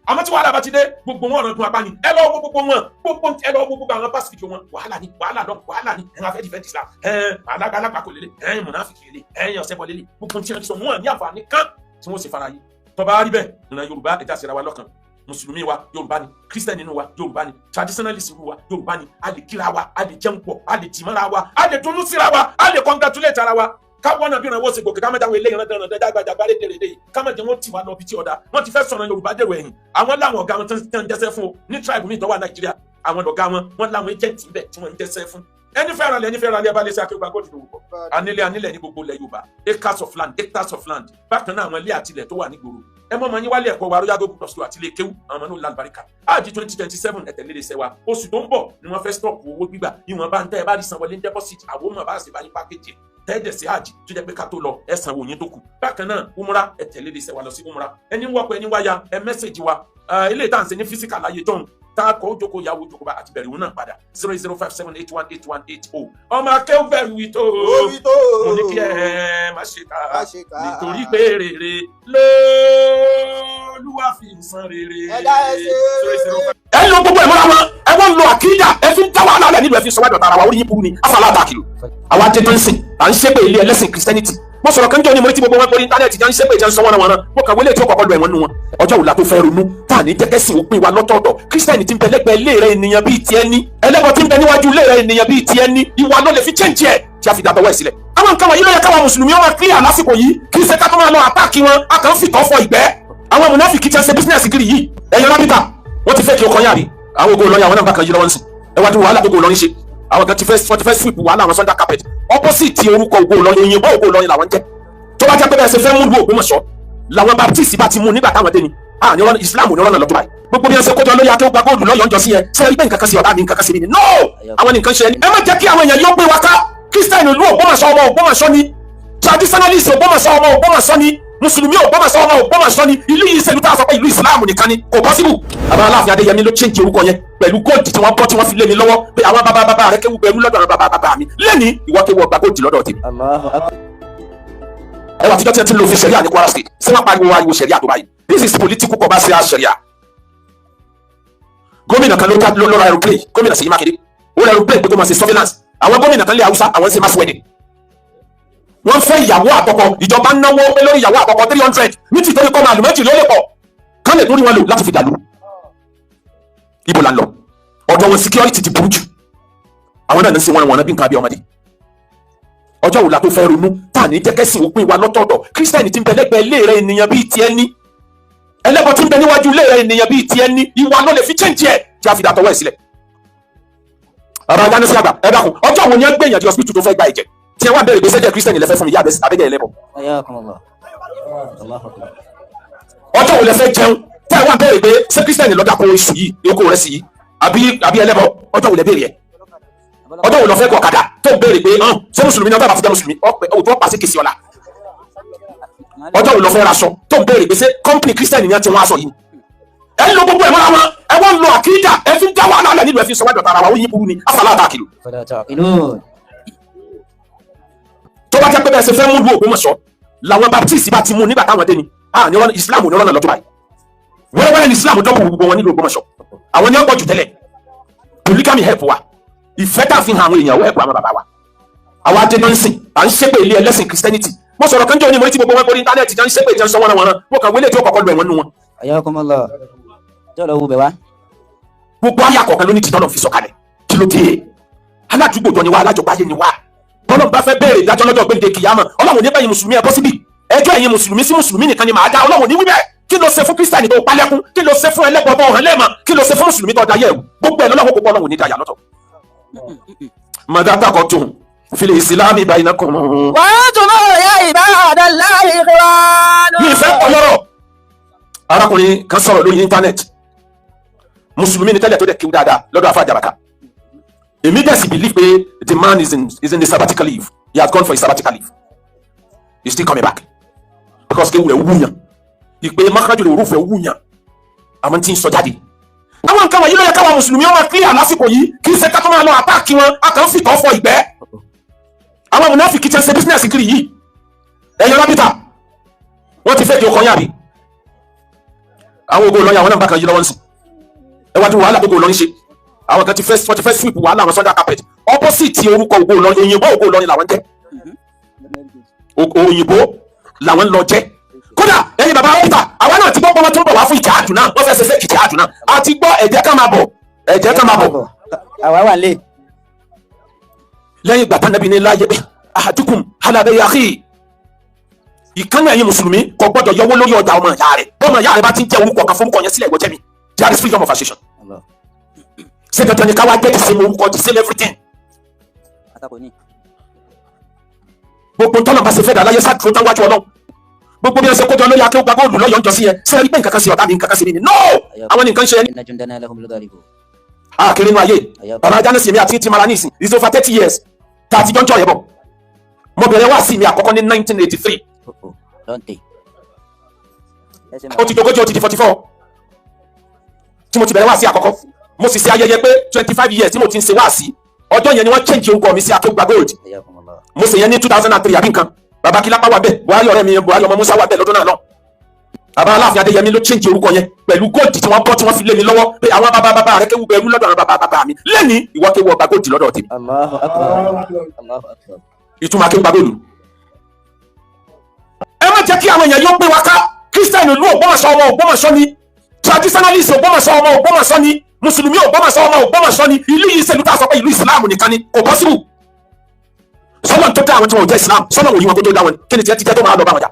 Àmọ́ tí wàhálà bá ti dé, gbogbo wọn ọ̀ràn tún apá ni. Ẹ lọ wo gbogbo wọn, gbogbo ẹ lọ wo gbogbo àwọn past video wọn. Wàhálà ni, wàhálà lọ, wàhálà ni. Ẹ̀ ń afẹ́ defend Islam, ẹ̀ alágbàlagbà kò lélẹ̀, ẹ̀ mùnáfíkì lélẹ̀, ẹ̀ ọ̀sẹ̀ bọ̀ lélẹ̀. Gbogbo tí wọ́n ti sọ wọn ní àǹfààní kan tí wọ́n sì fara yìí. Tọba rí bẹ́ẹ̀, ìran Yorùbá, ẹja ṣera wa lọ́kàn. Mùsùlùmí wa Yorùbá ni, Christian nínú wa Yorùbá ni, traditionalist wa Yorùbá ni. A lè kíra wa, a lè jẹun pọ̀, a lè jìmọ́ra wa, a lè dunnú síra wa, a lè congratulate ara wa. Káwọn náà bí ìrànwọ́ ṣe gòkè, ká má jáwé ilé ìran dandan jágbàjàgbà lédèrèdè yìí, ká má jẹ́ wọ́n tì wá lọ bí tí ọ̀dà. Wọ́n ti fẹ́ sọ̀rọ̀ Yorùbá dèrò ẹ̀yìn. Àwọn láwọn ọ̀gá wọn tó ń jẹ́sẹ́ fún o ní tribe mi tó wà Nàìjíríà. Àwọn ọ̀gá wọn, wọ́n láwọn agent ńbẹ̀ tí wọ́n ń jẹ́sẹ́ fún. Ẹni fẹ́ ralẹ̀, ẹni fẹ́ ralẹ̀, ẹ bá lè ṣe akéwà góòdù lówó pọ̀. Anílẹ̀, anílẹ̀ ní gbogbo ilẹ̀ Yorùbá, acres of land, hectares of land. Bákan náà, àwọn ilé àtilẹ̀ tó wà nígboro, ẹ mọ́ ọmọ yín wálé ẹ̀kọ́ wa, Royal Gold Plus àti ilé kéwú. Àwọn ọmọ náà lálùbáríkà. Áàjì 2027, ẹ̀tẹ̀lé lè ṣe wa. Oṣù tó ń bọ̀ ni wọ́n fẹ́ stop owó gbígbà. Ìwọ̀n bá ń tẹ́ ẹ bá rí san wọlé ní deposit, àwọn ọmọ bá ṣe bá yín package tẹ́ẹ̀dẹ̀ sí àjì tó jẹ́ pé ká tó lọ, ẹ san owó yín tó kù. Bákan náà, umra, ẹ tẹ̀lé lè ṣe wa lọ sí umra. Ẹni ń wọ́pọ̀, ẹni wáyà, ẹ message wa. Ilé ìtàn ṣe ní physical láyé tóun tá a kọ́ ó jókòó, yàwó jókòó bá àti bẹ̀rẹ̀ òun náà padà, 00578181880. Ọmọ akéwù wí tó mo ní kí ẹ má ṣe ká, nítorí pé rere lóòlùwà fi ń san rere. Ẹ lo gbogbo ẹ̀ mọ́ra wọn, ẹ wọ́n lo àkídà, ẹ fi ń dá wàhálà lẹ̀ nílùú, ẹ fi sọ wájú ọ̀tá ara wa. Orí yín burú ni. Afọlá àtàkìlù àwa dé tó ń sìn à ń ṣépè ilé ẹlẹ́sìn Christianity. Mo sọ̀rọ̀ kan jọ ní mo retí gbogbo wọn pé íńtánẹ́ẹ̀tì jẹ́ ń ṣépè, jẹ́ ń sọ wọ́n wọn. Mo kàwé lè tí ó kọ́kọ́ lu ẹ̀wọ̀n nù wọn. Ọjọ́ òla tó fẹ́ ronú tá à ní jẹ́kẹ́sìn òpin wa lọ́tọ̀ọ̀tọ̀. Kírísítẹ́nì tí ń bẹ lẹ́gbẹ̀ẹ́ ilé rẹ̀, ènìyàn bíi tiẹ̀ ní. Ẹlẹ́bọ tí ń bẹ níwájú ilé rẹ̀, ènìyàn bíi tiẹ̀ ní. Ìwà ló lè fi change ẹ̀ tí a fi dàtọ̀wọ́ ẹ̀ sílẹ̀. Àwọn Àwọn nǹkan wọ̀nyí ló yẹ káwọn mùsùlùmí wọn clear lásìkò yìí. Kì í ṣe ká tó máa lọ attack wọn, a kàn ń fìtọ́ fọ ìgbẹ́. Àwọn mùnáfíkì ti ń ṣe business kiri yìí. Ẹ̀yin rábìtà, wọ́n ti fẹ́ kí o kọ́ yàrí àwọn ògo Ìlọrin, àwọn náà bá kan yí lọ́wọ́ nísìn. Ẹ wá dúró, wàhálà gbogbo Ìlọrin ṣe. Àwọn kan ti fẹ́, wọ́n ti fẹ́ sweep wàhálà àwọn under carpet. Opposite orúkọ ògo Ìlọrin, òyìnbó ògo Ìlọrin làwọn jẹ́. Tó bá jẹ́ pé bẹ́ẹ̀ ṣe fẹ́ mú lu Ògbómọ̀ṣọ́ làwọn Baptist bá ti mú nígbà táwọn dé ni, ah, ní ọ̀rọ̀ Islam ní ọ̀rọ̀ náà lọ́jọ́ báyìí. Gbogbo bí wọ́n ṣe kójọ lórí akéwà góòlù lọ́yọ̀ ń jọ sí yẹn, ṣé ẹ rí pé nǹkan kan sí ọ̀tá mi, nǹkan kan sí mi ni? No, àwọn nǹkan ṣe. Ẹ má jẹ́ kí àwọn èèyàn yóò pé wa ká. Christian ìlú Ògbómọ̀ṣọ́, ọmọ Ògbómọ̀ṣọ́ ni. Traditionalist Ògbómọ̀ṣọ́, ọmọ Ògbómọ̀ṣọ́ ni. Mùsùlùmí Ògbómọ̀ṣọ́, ọmọ Ògbómọ̀ṣọ́ ni. Ìlú yìí ṣèlú tá a sọ pé ìlú Islam nìkan ni, kò possible. Bàbá Aláàfin Adéyẹmí ló change orúkọ yẹn pẹ̀lú gold tí wọ́n bọ́, tí wọ́n fi lé mi lọ́wọ́ pé àwọn bàbá bàbá rẹ̀ kéwú pẹ̀lú lọ́dọ̀ àwọn bàbá bàbá mi. Lẹ́ni ìwọ kéwú ọgbà gold lọ́dọ̀ tèmi. Allahu Akbar. Ẹ wà tíjọ́ tí ẹ ti ń lo òfin ṣẹ̀ríà ní Kwara State, ṣé wọ́n pariwo ariwo ṣẹ̀ríà tó báyìí? This is political commercial ṣẹ̀ríà. Gómìnà kan ló ká ló lọ́ra aeroplane, gómìnà Ṣèyí Mákindé, ó ra aeroplane pé kó máa ṣe surveillance. Àwọn gómìnà kan lé Haúsá, àwọn ń ṣe mass wedding, wọ́n fẹ́ ìyàwó àkọ́kọ́. Ìjọba náwó pé lórí ìyàwó àkọ́kọ́ 300 ní tìtorí kọ́ máa lù méjì ló lè pọ̀ kán lè torí wọn lò láti fi dàlú. Ibo la ń lọ? Ọ̀dọ̀ wọn security ti burú jù. Àwọn náà ń ṣe wọn wọn bí nǹkan bí ọmọdé. Ọjọ́ wo la tó fẹ́ ronú tá à ní jẹ́ kẹ́sìn òpin wa lọ́tọ̀ọ̀tọ̀? Kírísítẹ́nì ti ń bẹ lẹ́gbẹ̀ẹ́ ilé rẹ, ènìyàn bíi tiẹ̀ ní. Ẹlẹ́bọ tí ń bẹ níwájú ilé rẹ, ènìyàn bíi tiẹ̀ ní. Ìwà ló lè fi change ẹ̀ tí a fi dàtọwọ́ ẹ̀ sílẹ̀. Bàbá ajánu sí àgbà, ẹ dákun, ọjọ́ wo ni ẹ gbé èèyàn di hospital tó fẹ́ gba ẹ̀jẹ̀ tí ẹ wá bẹ̀rẹ̀ gbèsè jẹ́ kírísítẹ́nì lẹ́fẹ́ fún mi yá abẹ́jẹ́ ẹlẹ́bọ? Hayyakumullah. Allahu Akbar. Ọjọ́ wo lẹ fẹ́ jẹun tẹ́ ẹ wá bẹ̀rẹ̀ pé ṣé kírísítẹ́nì lọ́dà kó iṣu yìí, oko rẹ̀ sí yìí, àbí ẹlẹ́bọ? Ọjọ́ wo lẹ béèrè ẹ̀? Ọjọ́ wo lọ fẹ́ kọ ọ̀kadà tó béèrè pé hàn ṣé mùsùlùmí náà bá fi jẹ́ mùsùlùmí ọ̀pẹ òtún ọ̀pá sí kìsì ọ̀la? Ọjọ́ wo lọ fẹ́ raṣọ tó béèrè pé ṣé company kírísítẹ́nì ni wọ́n ti wọ́n aṣọ yìí? Ẹ ń lo gbogbo ẹ̀ mọ́ra wọn, ẹ wọ́n ń lo àkídà, ẹ fi ń dá wàhálà lẹ̀ nílùú, ẹ fi ń sọ wájú ọ̀tá ara wa. Ó yín burú ni afàlà àtàkìlù. Fala ta'qilun. Tó bá jẹ́ pé bẹ́ẹ̀ ṣe fẹ́ mú lu Ògbómọ̀ṣọ́ làwọn Baptist bá ti mú nígbà táwọn dé ni, ah, ní ọ̀rọ̀ Islam ní ọ̀rọ̀ náà lọ́jọ́ báyìí. Wẹ́rẹ́wẹ́rẹ́ ní Islam dọ́pọ̀ gbogbo wọn nílùú Ògbómọ̀ṣọ́. Àwọn ní ọ̀pọ̀ jù tẹ́lẹ̀. Polygamy help wa, ìfẹ́ tá a fi hàn àwọn èèyàn, ó help àwọn bàbá wa. Àwa adé náà ń sìn, à ń ṣépè ilé ẹlẹ́sìn Christianity. Mo sọ̀rọ̀ kan jẹ́ onímọ̀ tí gbogbo wọn kórí internet jẹ́ ń ṣépè, jẹ́ ń sọ wọ́n wọn. Mo kàn wọlé tí ó kọ́kọ́ lu ẹ̀wọ̀n nù wọn. Hayyakumullah. Jọ́ lọ wo bẹ̀ wá. Gbogbo ayé àkọ́kọ́ ló ní tìtọ́ náà fi sọ̀kalẹ̀. Kí ló dé? Aládùúgbò jọ ni wá, alájọpáyé ni wá. Bọ́lọ̀ bá fẹ́ béèrè ìdájọ́ lọ́jọ́ gbéǹde kìyàmọ̀, Ọlọ́run ní bẹ́yìn mùsùlùmí ẹ bọ́ síbí, ẹjọ́ ẹ̀yin mùsùlùmí sí mùsùlùmí nìkan ni màá dá. Ọlọ́run ní wí bẹ́ẹ̀. Kí ló ṣe fún kírísítàní tó palẹ́kún? Kí ló ṣe fún ẹlẹ́bọ tó hàn lẹ́ẹ̀mọ́? Kí ló ṣe fún mùsùlùmí tó dayé ẹ̀rù? Gbogbo ẹ̀ lọ́lọ́run kó pọ̀. Ọlọ́run ní dayà lọ́tọ̀. Mọ̀dátà kọ́ tún fil ìsìlámì bainakum. وأنتم يا عباد الله إخوان. Mi ìfẹ́ pọ̀ lọ́rọ̀. Arákùnrin kan sọ̀rọ̀ lórí internet. Mùsùlùmí ni tẹ́lẹ̀, tó dẹ̀ kíw dáadáa lọ́dọ̀ afa àjàbàtà. Èmi dẹ̀ sì believe pé the man is in the sabbatical leave. He has gone for his sabbatical leave, he is still coming back, because kéwù rẹ̀ wúyàn, ìpè mákàjù lè rúfẹ́ wúyàn, àmọ́ tí ń sọ jáde. Àwọn nǹkan wọ̀nyí ló yẹ káwọn mùsùlùmí ọmọ clear lásìkò yìí. Kì í ṣe ká tó máa lọ attack wọn, a kàn ń fìtọ́ fọ ìgbẹ́. Àwọn mùnáfíkì ti ń ṣe business kiri yìí. Ẹ̀yin rábìtà, wọ́n ti fẹ́ kí o kọ́ yàrí àwọn ògo Ìlọrin, àwọn náà bá kan yí lọ́wọ́ nísìn. Ẹ wá dúró, wàhálà gbogbo Ìlọrin ṣe. Àwọn kan ti fẹ́, wọ́n ti fẹ́ sweep wàhálà àwọn under carpet. Opposite orúkọ ògo Ìlọrin, òyìnbó ògo Ìlọrin làwọn jẹ́. Òyìnbó làwọn ń lọ jẹ́. Kódà ẹ̀yin bàbá rábìtà, àwa náà ti gbọ́ pé wọ́n tún bọ̀ wá fún ìjà àdùn náà. Wọ́n fẹ́ ṣe fẹ́ ìjà àdùn náà. A ti gbọ́, ẹ̀jẹ̀ ká máa bọ̀, ẹ̀jẹ̀ ká máa bọ̀. Àwa wà lé. Lẹ́yìn ìgbà tánàbí ní láyé bẹ́ ahadukum ala akhi, ìkànnì ẹ̀yin mùsùlùmí kò gbọ́dọ̀ yọwọ́ lórí ọjà ọmọ ìyá rẹ̀. Bọ́mọ ìyá rẹ̀ bá ti ń jẹ́ orúkọ kan, forúkọ yẹn sílẹ̀, ìwọ jẹ́ mi. There is freedom of association. Allah. Ṣé dandan ni káwá jẹ́ the same orúkọ, the same everything? Àtakò ní. Gbogbo tọ́nà bá ṣe fẹ́ dà láyé sá dúró tán wájú Ọlọ́run. Gbogbo bí wọ́n ṣe kójọ lórí akéwà góòlù lọ́yọ̀ ń jọ sí yẹn, ṣé ẹ rí pé nǹkan kan sí ọ̀tá mi, nǹkan kan sí mi ni? No, àwọn nǹkan ṣe. إن جندنا لهم الغالبون. Àkèrè inú ayé bàbá ajánásì mi àti tí mara ní ìsìn is over 30 years tá a ti jọ ń jọ yẹ bọ̀. Mo bẹ̀rẹ̀ wá sí mi àkọ́kọ́ ní 1983. Oh, oh. Lọ́ǹtẹ̀. Ó ti dogójì, ó ti di 44 tí mo ti bẹ̀rẹ̀ wá sí àkọ́kọ́. Mo sì ṣe ayẹyẹ pé 25 years tí mo ti ń ṣe wá sí. Ọjọ́ yẹn ni wọ́n change orúkọ mi sí Akéwùgbà Gold. Hayyakumullah. Mo ṣe yẹn ní 2003 àbí nǹkan. Bàbá Kílápá wà bẹ́ẹ̀, Buhari ọ̀rẹ́ mi, Buhari ọmọ Musa wà bẹ́ẹ̀ lọ́dún náà lọ. Bàbá Aláàfin Adéyẹmí ló change orúkọ yẹn pẹ̀lú gold tí wọ́n bọ́, tí wọ́n fi lé mi lọ́wọ́ pé àwọn bàbá bàbá rẹ̀ kéwú pẹ̀lú lọ́dọ̀ àwọn bàbá bàbá mi. Lẹ́ni ìwọ kéwú ọgbà gold lọ́dọ̀ tèmi. Allahu Akbar. Allahu Akbar. Ìtumọ̀ akéwùgbà gold. Ẹ má jẹ́ kí àwọn èèyàn yóò pé wa ká. Kírísítẹ́nì ìlú Ògbómọ̀ṣọ́, ọmọ Ògbómọ̀ṣọ́ ni. Traditionalist Ògbómọ̀ṣọ́, ọmọ Ògbómọ̀ṣọ́ ni. Mùsùlùmí Ògbómọ̀ṣọ́, ọmọ Ògbómọ̀ṣọ́ ni. Ìlú yìí ṣèlú tá a sọ pé ìlú ìsìláàmù nìkan ni, kò possible. Sọ́nà tó dá àwọn tí wọn ò jẹ́ Islam, sọ́nà òrí wọn kó tó dá wọn, kí ni tiẹ̀ ti jẹ́ tó máa lọ bá wọn jà?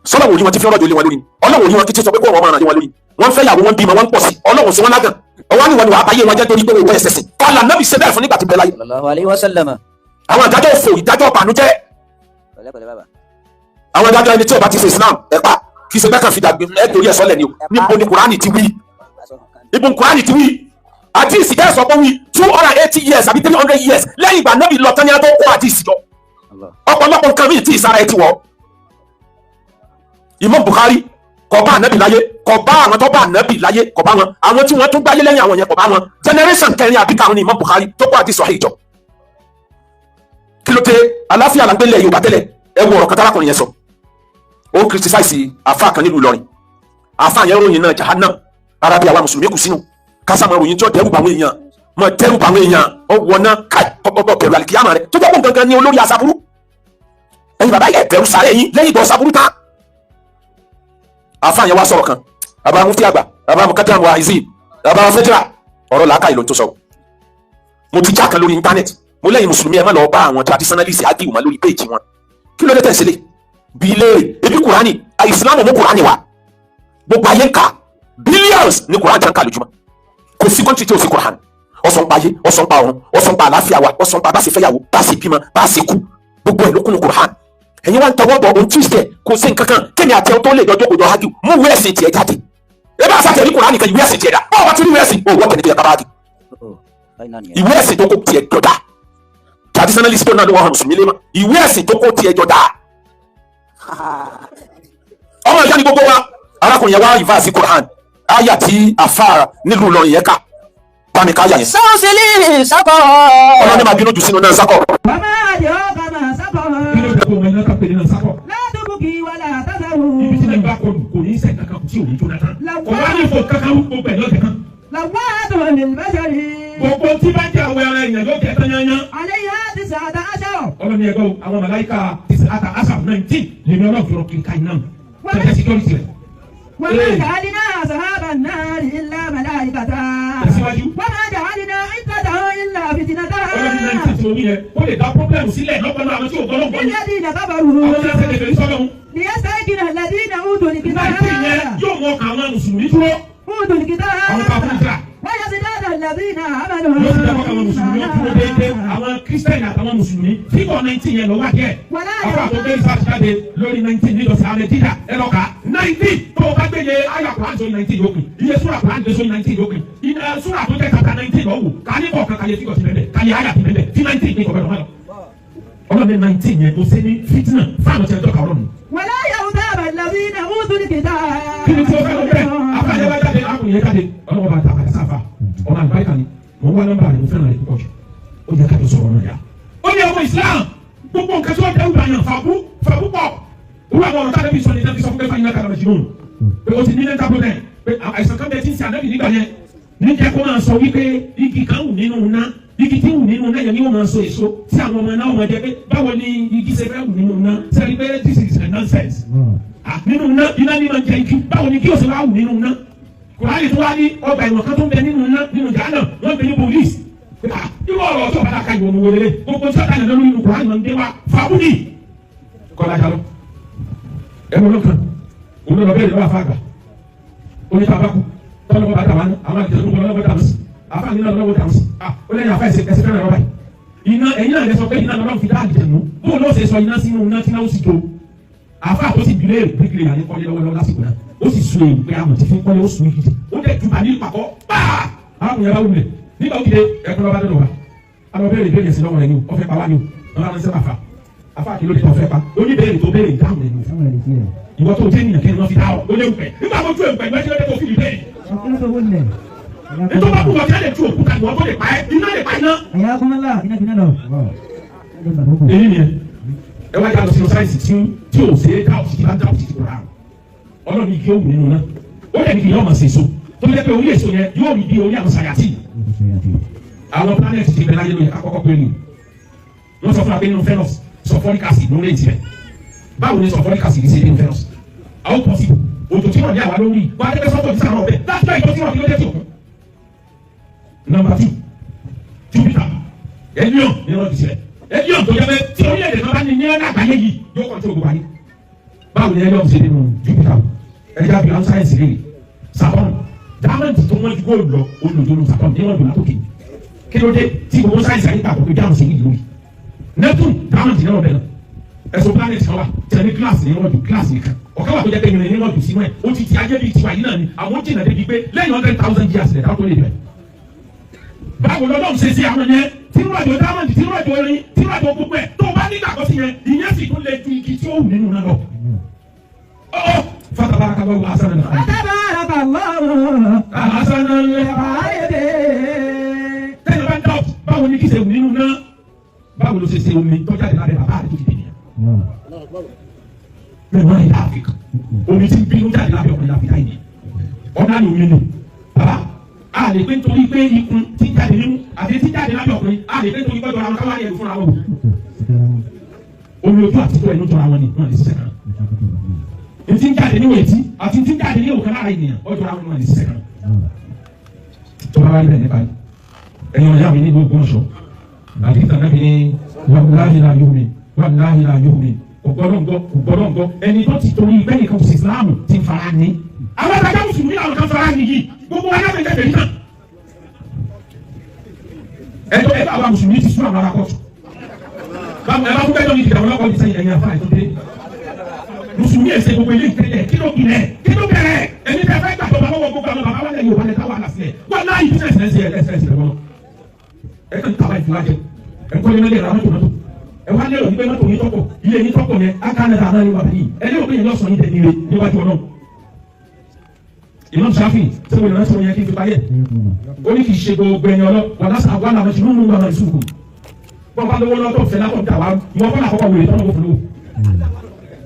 Sọ́nà òrí wọn ti fi ọ̀rọ̀ jò lé wọn lórí? Ọlọ́run òrí wọn kí tí sọ pé kó wọn máa ràn lé wọn lórí. Wọ́n fẹ́ yàwó, wọn bímọ, wọn pọ̀ sí. Ọlọ́run sí wọn lágàn. Ọwọ́ ni wọn ni wàá báyé wọn jẹ́ torí pé wọ́n ẹsẹ̀ sìn kọ́lá nábì ṣe bẹ́ẹ̀ fún nígbà tí bẹ́ẹ̀ láyé. Sallallahu alayhi wa sallam. Àwọn ìdájọ́ òfò, ìdájọ́ ọ̀bànújẹ́. Pẹ̀lẹ́pẹ̀lẹ́ bàbá. Àwọn ìdájọ́ ẹni tí ó bá ti ṣe Islam, ẹ pa, kì í ṣe bẹ́ẹ̀ kàn fi dàgbé ẹ torí ẹ̀ sọ́lẹ̀ ni o. Níbo ni Kùránì ti wí? Ibo Kùránì ti wí? Àti ìsìkẹ́ sọ pé wí 280 years àbí 300 years lẹ́yìn ìgbà nábì lọ tán ní a tó kó àdìsí jọ. Allah. Ọ̀pọ̀lọpọ̀ nǹkan míì tí ìsára ẹ ti wọ̀. Imam Bukhari kò bá ànábì láyé, kò bá àwọn tó bá ànábì láyé, kò bá wọn, àwọn tí wọ́n tún gbáyé lẹ́yìn àwọn yẹn, kò bá wọn. Generation kẹrin àbí karùn-ún ni Imam Bukhari tó kó àdìsí sahih jọ. Kí ló dé? Àlàáfíà là ń gbélé Yorùbá tẹ́lẹ̀. Ẹ wo ọ̀rọ̀ kan tárákùnrin yẹn sọ. Ó criticize àfa kan nílùú Ìlọrin. Àfa yẹn ròyìn náà jahannam arabi àwa mùsùlùmí kù sínú kásámọ, ròyìn tí ó dẹ́rù bá àwọn èèyàn, mọ dẹ́rù bá àwọn èèyàn. Ó wọná ká kọ́kọ́ bẹ̀rù àlìkìyàmà rẹ tó jẹ́ kó gangan ní olórí aṣaburú. Ẹ̀yin bàbá yẹ bẹ̀rù sáré yín lẹ́yìn ìgbà ọ̀ṣaburú tán. Àfa yẹn wá sọ̀rọ̀ kan. Bàbá mufti àgbà, bàbá mukadam wa izim, bàbá federal, ọ̀rọ̀ làákà ìlò tó sọ. Mo ti já kan lórí íńtánẹ́ẹ̀tì. Mo lẹ́yìn mùsùlùmí, ẹ má lọ bá àwọn traditionalist argue mọ́ lórí péèjì wọn. Kí ló dé tẹ̀sílẹ̀ bí léèrè? Ebi Kùránì, ìsìlámù mú Kùránì wá, gbogbo ayé ń kà. Billions ní Kùránì jẹ́ ń kà lójúmọ́. Kò sí country tí ò sí Kùránì. Ọ̀sán pa ayé, ọ̀sán pa ọ̀run, ọ̀sán pa àlàáfíà wa, ọ̀sán pa bá ṣe fẹ́yàwó, bá ṣe bímọ, bá ṣe kú, gbogbo ẹ̀ ló kúnnú Kùránì. Ẹ̀yin wá ń tọwọ́ bọ̀ ohun tuesday. Kò sí nǹkan kan kémi àti ẹ̀ tó lè dọjọ́ kò jọ hájú. Mú ìwé ẹ̀sìn tiẹ̀ jáde. Ẹ bá sàtẹ̀ ní Kùránì kan, ìwé ẹ̀sìn tiẹ̀ dà? Báwo bá ti rí ìwé ẹ̀sìn o, wọ́n tẹ̀lé tó yẹ ká bá di. Báyìí náà nìyẹn. Ìwé ẹ̀sìn tó kó tiẹ̀ jọ̀dá, traditionalist tó náà ló wọ́n hàn mùsùlùmí lé mọ́, ìwé ẹ̀sìn tó kó tiẹ̀ jọ̀dá. Ọmọ ìyá ni gbogbo wa. Arákùnrin yẹn wá ìfà sí Quran àyà tí àfa nílùú Ìlọrin yẹn kà. Bá mi ká àyà yẹn. سأصليه سقر. Ọlọ́ni máa bínú jù sínú náà sákọ̀. وما أدراك ما سقر. Kí ló dé kó wọn iná ká pè ní náà sákọ̀? لا تبقي ولا تذر. Ibi tí náà bá kọlù, kò ní í sẹ́ kankan tí ò ní jóná tán. Kò wá ní fò kankan, gbogbo ẹ̀ lọ́jẹ̀ kan. لواحة للبشر. Gbogbo tí bá jẹ́ àwọn ẹran èèyàn ló jẹ́ tán yányán. عليها 19. Ọlọ́ni ẹgbẹ́ o, àwọn màláíkà 19 19 lèmi ọlọ́run fi rọ kiri ká iná tẹ̀lé security rẹ̀. وما إيه. جعلنا أصحاب النار إلا ملائكة. Tẹ̀síwájú. وما جعلنا عدتهم إلا فتنة. Ọlọ́ni 19 tí omi yẹn, ó lè dá problem sílẹ̀ lọ́pọ̀lọpọ̀ àwọn tí ò gbọ́ lọ́pọ̀ ni. للذين Àwọn كفروا. tí wọ́n ṣe kèfèrí sọ́lọ́hun. ليستيقن الذين أوتوا 19 yẹn الكتاب. yóò mú ọkàn àwọn mùsùlùmí dúró. أوتوا الكتاب. Àwọn tá a fún ìjà. ويزداد الذين آمنوا. Yóò sì dábọ̀ àwọn mùsùlùmí ó dúró déédéé, àwọn kírísítẹ́nì àtàwọn mùsùlùmí. Figure 19 yẹn lọ wá díẹ̀. Afa àtọ́ gbé research jáde lórí 19 níjọsìn ààrẹ jíjà. Ẹ lọ kà 19. Tó o bá gbé ye ayọ̀ Quran sórí 19 yókùn, iye súrà Quran lé sórí 19 yókùn, iye súrà tó jẹ́ kàkà 19 lọ wò ká ní kọ̀ọ̀kan, ká yẹ figure sí bẹ́ẹ̀, ká yẹ ayà sí bẹ́ẹ̀, tí 19 ní kọ̀ọ̀kan lọ́wọ́. Ọlọ́run ní 19 yẹn tó ṣe ní fitna fáwọn tí a tọ́ka ọlọ́run. ولا يرتاب الذين أوتوا الكتاب. Kí ni tí o fẹ́ lọ bẹ́ẹ̀? Afáàyè bá jáde, arákùnrin yẹn jáde. Ọlọ́wọ́ bá ta àkàtà sáfà ọmọ àlùbáríkà ni. Mò ń wá nọ́mbà rẹ̀, mo fẹ́ràn rẹ̀ púpọ̀ jù. Ó yẹ ká tó sọ̀rọ̀ náà yá. Ó ní ọmọ Islam, gbogbo nǹkan tí wọ́n dẹ́rù bá yàn fàbú fàbú pọ̀. Wúlò àwọn ọ̀rọ̀ táwọn ẹbí sọ ní ẹbí sọ fún kẹfà yín náà kàlọ́ jìnnà pé o ti ní mental problem, pé àìsàn kan bẹ tí ń ṣe ànábì nígbà yẹn níjẹ́ kó máa sọ wípé igi kan wù nínú iná, igi tí wù nínú iná yẹn ni wọ́n máa so èso tí àwọn ọmọ náà wọ́n jẹ, pé báwo ni igi ṣe fẹ́ wù nínú iná? Sẹ́ni pé this is a nonsense. Ah, nínú iná, iná ní máa ń jẹ igi, báwo ni kí o ṣe wá wù nínú iná? Kùránì tó wá ní ọgbà ìwọ̀n kan tó ń bẹ nínú iná, nínú Jahannam, wọ́n ń bẹ ní police. Ah, irú ọ̀rọ̀ ọ̀tọ̀ bá dàka ìwọ̀n wọlé gbogbo tí wọ́n ta yàn lórí inú Kùránì máa ń dé wá fàbúdì kọ́lá jalọ. Ẹ̀rọ lọ́kàn òun lọ bẹ́ẹ̀ lọ́wọ́ àfàgbà oní tabaku tọ́lọ́wọ́ bá dàwọn àwọn àjẹsọ́ lọ́wọ́ dàwọn sí àfààní náà lọ́wọ́ dàwọn sí. Ah, ó lẹ́yìn àfà ẹ̀sẹ̀ ẹ̀sẹ̀ fẹ́ràn lọ́wọ́ yìí iná. Ẹ̀yin náà lẹ sọ pé iná lọ́wọ́ fi dá àlìjẹ̀nu. Bó ló ṣe sọ iná sínú iná tí náà ó sì jó? Àfà tó sì bìlẹ̀ èrè bíríkìlì yà ní kọ́lé lọ́wọ́lọ́wọ́ lásìkò náà, ó sì sun èrè pé àwọn ti fi ń kọ́lé, ó sun igi, ó dẹ̀ ju àní pàkọ́ pàà. Arákùnrin yẹn bá wulẹ̀ nígbà ó kìlẹ̀ ẹ̀kọ́ lọ́ba dọ̀dọ̀ wa alọ́ bẹ́ẹ̀rẹ̀ ìbéèrè sí lọ́wọ́ rẹ̀ ni o. Ọ̀fẹ́ pa wá ni o. Wọ́n bá ránṣẹ́ bàfà àfà, kí ló dé tó fẹ́ pa? Ó ní béèrè tó béèrè, ìdáhùn rẹ̀ ni o. Ìwọ tó jẹ́ nìyẹn, kí ni wọ́n fi dá ọ? Ó léwu pẹ̀ nígbà tó ju èèpẹ̀ ìgbà tí ó dé tó fi ìbéèrè ètò bá kú wọ́n kí á lè ju òkúta, ìwọ tó lè pa ẹ́, iná lè pa iná. Èyí ni ẹ wá yà lọ sínú sáyẹ̀nsì tí ò ṣe é dá òsì bá dá òsì kò rà. Ọlọ́run igi òwú nínú náà, ó lè ní kí yóò máa ṣe èso tó lè pé orí èso yẹn yóò rí bí orí àwọn sàyàtì. Àwọn planet ti bẹ láyé lóye ká kọ́kọ́ pé nù. Wọ́n sọ fún wa pé nínú Venus, sulfuric acid ló lè tirẹ̀. Báwo ni sulfuric acid ṣe nínú Venus? How possible? Òjò tí wọ́n ní àwa lórí wọ́n á dẹ́gbẹ́ sọ́tò tí sàrọ̀ ọ̀bẹ láti bá ìjọ tí wọ́n fi lóde tí òkun. Number two, Jupiter, helium ní wọ́n fi sílẹ̀. Helium tó jẹ́ pé tí orílẹ̀-èdè kan bá ní ní àgbáyé yìí yóò kọ́ tí o gbogbo ayé. Báwo ni helium ṣe nínú Jupiter? Ẹja bí wọn sáyẹ̀nsì rèé. Saturn, diamond tó wọ́n ju góòlù lọ, olùdónú Saturn ní wọ́n dùn látòkè. Kí ló dé tí gbogbo sáyẹ̀nsì ayé gbàgbọ́ pé dáhùn sí yìí lórí? Neptune, diamond ní ọ̀bẹ náà. Ẹ̀sùn planet kan wà tẹ̀lé glass ní wọ́n ju glass nìkan. Ọ̀kan wà tó jẹ́ pé ìrìn ní wọ́n jù sínú ẹ̀. Ó ti ti ayé bíi tiwa yìí náà ni àwọn jìnnà débi pé lẹ́yìn 100,000 years lẹ̀dá tó lè bẹ̀. Báwo lọ́lọ́run ṣe sí àwọn yẹn tí ń rọ̀jò diamond, tí ń rọ̀jò orin, tí ń rọ̀jò gbogbo ẹ̀, tó o bá nígbàgbọ́ sí yẹn, ìyẹn sì tún lè ju igi tí ó wù nínú náà lọ. Ọ̀ fatabarakallahu ahsanal khaliqin. فتبارك الله Ahsanal الخالقين. Tẹ́lẹ̀ bá ń dọ̀, báwo ni kí ṣe wù nínú náà? Báwo ló ṣe ṣe omi tó jáde lábẹ́ bàbá rẹ̀ tó fi dènìyàn? Bẹ́ẹ̀ wọ́n yà Áfíríkà, omi tí ń bínú jáde lábẹ́ ọkùnrin láfi dáì ní ọ̀nà ni omi nù. Bàbá a lè pé nítorí pé ikùn tí ń jáde nínú àti tí ń jáde lábẹ́ ọkùnrin, a lè pé nítorí pé jọra wọn káwá yẹ fúnra wọn wò. Omi ojú àti tó ẹnu jọra wọn ni wọn lè ṣiṣẹ́ kan. Etí ń jáde níwò etí àti tí ń jáde ní òkan lára ènìyàn, ó jọra wọn ni wọn lè ṣiṣẹ́ kan. Tó bá wá rí bẹ́ẹ̀ nípa yìí, ẹ̀yin ọ̀yá mi ní gbogbo ọ̀ṣọ́ àdìsá náà fi ní wàláhì la yóò mi, wàláhì la yóò mi, ògbọ́dọ̀ǹgọ́ ògbọ́dọ̀ǹgọ́ ẹni tó ti torí bẹ́ẹ̀ nìkan sí Ìsìláàmù ti ń fara ní. Àwọn àtàkà mùsùlùmí làwọn kan fara ní yìí, gbogbo wa náà fẹ́ẹ́ fẹ́ẹ́ náà. Ẹjọ́ ẹ bá wa mùsùlùmí ti sún àwọn arákọ̀tù. Báwo ẹ bá tún bẹ́ẹ̀ ní ìdàgbọ́ lọ́kọ̀ yìí sẹ́yìn ẹ̀yìn afárá ìtúndé. Mùsùlùmí ẹ̀sẹ̀ gbogbo ilé ìtẹ́lẹ̀ kí ló gbilẹ̀ kí ló bẹ̀rẹ̀ ẹni tẹ́ fẹ́ gbàgbọ́ lọ́wọ́ gbogbo àwọn bàbá wa lẹ̀ Yorùbá lẹ̀ táwa àlàsílẹ̀ wọ́n láyé bísíǹsì lẹ́sẹ̀ ẹ̀sẹ̀ lọ́wọ́. Ẹ kàn tàwa ìfura jẹ, ẹ kọ́ ilé mẹ́lẹ̀ ra mọ́tò mọ́tò, ẹ wá lérò wípé mọ́tò yín tọ́pọ̀, ilé yín tọ́pọ̀ yẹn akáná ta náà yín wà báyìí, ẹ lérò pé yẹn lọ́sàn-án yín tẹ̀lé níwájú Ọlọ́run. Imam Shafi sẹ́wọ̀n ìrìnà sọ̀rọ̀ yẹn kí n fi parí ẹ̀, ó ní kì í ṣe gbogbo ẹni ọlọ́ wà lásán àwọn àwọn ìṣúná mú àwọn ìṣúkù bọ́n bá lówó lọ́tọ̀ fẹ́ látọ̀ dà wá ìwọ kọ́ làkọ́kọ́ wèrè tọ́lọ́ wò fún lówó.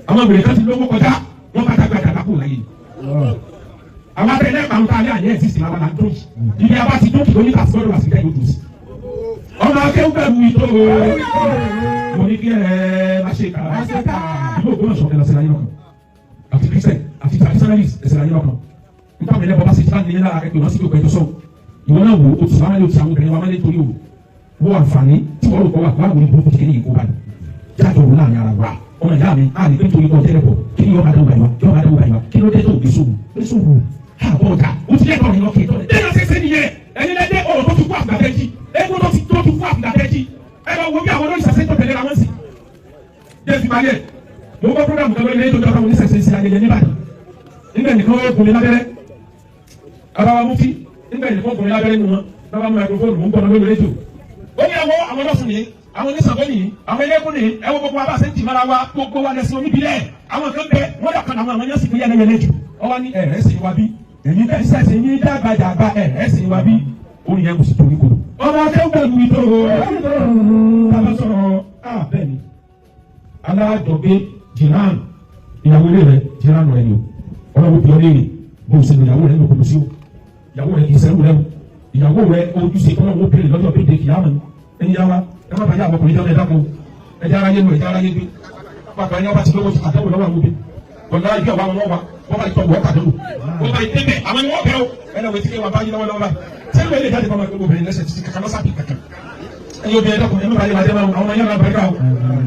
Àwọn wèrè kan ti lówó kọjá, wọ́n bá dàgbà dàgbà kù láyé. Àwọn abẹ́rẹ́ ìpàrọ̀ tá a lé àyẹ́ ẹ̀sìn sí làwọn là ń tó yìí, ibi abá ti dókì lóní tàbí wà sí kẹ́yìn ojú sí. Ọmọ akẹ́wù bẹ̀rù ìtò mo ní kí ẹ má ṣe kà ìlú Ògbómọ̀ṣọ́ ẹ lọ sí ayé lọ́kàn àti Christian àti traditionalist ẹsẹ̀ ayé lọ́kàn nípa mi lẹ́bọ̀ bá ṣe tí wọ́n ní lára rẹ̀ pé wọ́n sì gbé pẹ̀lú sọ́ọ̀ ìwọ náà wò ó tù wọ́n lè ti àwọn obìnrin wa máa lè torí o wọ́n àǹfààní tí wọ́n rò kọ́ wà wọ́n àwọn olùkọ́ kékeré yìí kó bá ní jáde òun láàrin ara wa. Ọmọ ìyá mi a lè pé nítorí kọ́ tẹ́lẹ̀ bọ̀ kí ni yọ̀ọ́ máa dáwọ́ báyìí wá yọ̀ọ́ máa dáwọ́ báyìí wá, kí ló dé tó gbé sóòwò gbé sóòwò àbọ̀ ọ̀gá o ti lẹ́tọ̀ọ́ nínú ọkẹ́ ìtọ́lẹ̀ lẹ́yìn ọ̀sẹ̀ sẹ́ni yẹn ẹni lẹ́dẹ́ ọ̀rọ̀ tó ti kú àfìgbà tẹ́jì eégún tó ti tó ti kú àfìgbà tẹ́jì ẹ lọ wo bí àwọn olóyìn tó tẹ̀lé ra wọn sí. Jésù parí ẹ̀, mo gbọ́ program kan lórí rédíò tó àwọn oníṣẹ̀ṣe ṣe ayẹyẹ níbàdàn nígbà nìkan ó gùn mí lábẹ́rẹ́ bàbá wa mufti nígbà nìkan ó gùn mí lábẹ́rẹ́ nù wọn bàbá mu microphone mò ń gbọ́ lórí rédíò. Ó ní àwọn àwọn ọlọ́sùn nìyí, àwọn oníṣàngó nìyí, àwọn eléégún nìyí, ẹ wo gbogbo wa bá ṣe ń jì mára wa, gbogbo wa lẹ̀sìn oníbílẹ̀ àwọn kan bẹ wọ́n dàkan àwọn àwọn yẹn sì pé yẹlẹyẹlẹ jù. Ọwọ́ ní ẹ̀rẹ́ sì wá bí èyí tẹ̀ sẹ́sẹ̀ yín dàgbàdàgbà ẹ̀rẹ́ sì wá bí orin yẹn kò sì torí kodò. Ọmọ akẹ́wò pẹ̀lú ìtò bàbá sọ̀rọ̀ bẹ́ẹ̀ ni alájọgbé jìnnàn ìyàwó ilé rẹ jìnnàn rẹ ni o ọlọ́wọ́ bí ọlẹ́rì bó o ṣe lo ìyàwó rẹ ní òkòtò sí o ìyàwó rẹ kì í sẹ́rù rẹ o ìyàwó rẹ ojúṣe ọlọ́wọ́ bèrè lọ́jọ́ péde kìyàmù ni ẹni yá wa ẹ má bàjẹ́ àwọn ọkùnrin jẹ́ ẹ̀dá kan ẹ̀jẹ̀ ara yé lu ẹ̀jẹ̀ ara yé gbé bàbá ẹni ọba ti lówó àtẹ̀wò lọ́wọ́ àwọn obìnrin ọ̀la ibi ọba wọn wà wọ́n bá ìtọ́wọ́ kàdéwò wọ́n bá ìdébẹ̀ àwọn ni wọ́n bẹ̀ o ẹnna wọ́n ti ké wọn bá yí lọ́wọ́ lọ́wọ́ báyìí sẹ́yìn wọ́n lè jáde kọ́ máa gbé obìnrin lẹ́sẹ̀ títí kankan lọ́sàbí kankan ẹ̀yin obìnrin ẹ̀dọ́kùn ẹ̀ má bàa yé wàjẹ́ máa àwọn ọmọ yẹn máa bẹ̀rẹ̀ káwọ́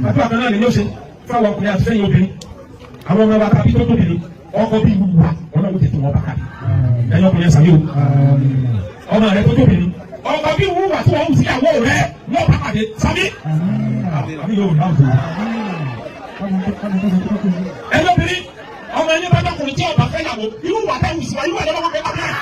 àti àkànná lè ní ó ṣe fáwọn ọkùnrin àti fẹ́yìn obìnrin àwọn ọmọ wa tàbí tó tóbi ni ọkọ bí wù wá ọlọ́run tètè wọn bá kàdé ẹ̀yin ọkùnrin ẹ̀sán yìí o ọmọ rẹ tó tóbi ni ọkọ bí wù wá tí wọ́n ń sí àwọ̀ rẹ wọ́n bá kàdé sami àmì yóò náà wò. Ẹ̀yin obìnrin ọmọ ẹni bá dọkùnrin tí ọba fẹ́ yàwó irú wà táwọn ìsìnkú irú wà lọ́wọ́ fẹ́ bá bẹ́ẹ̀.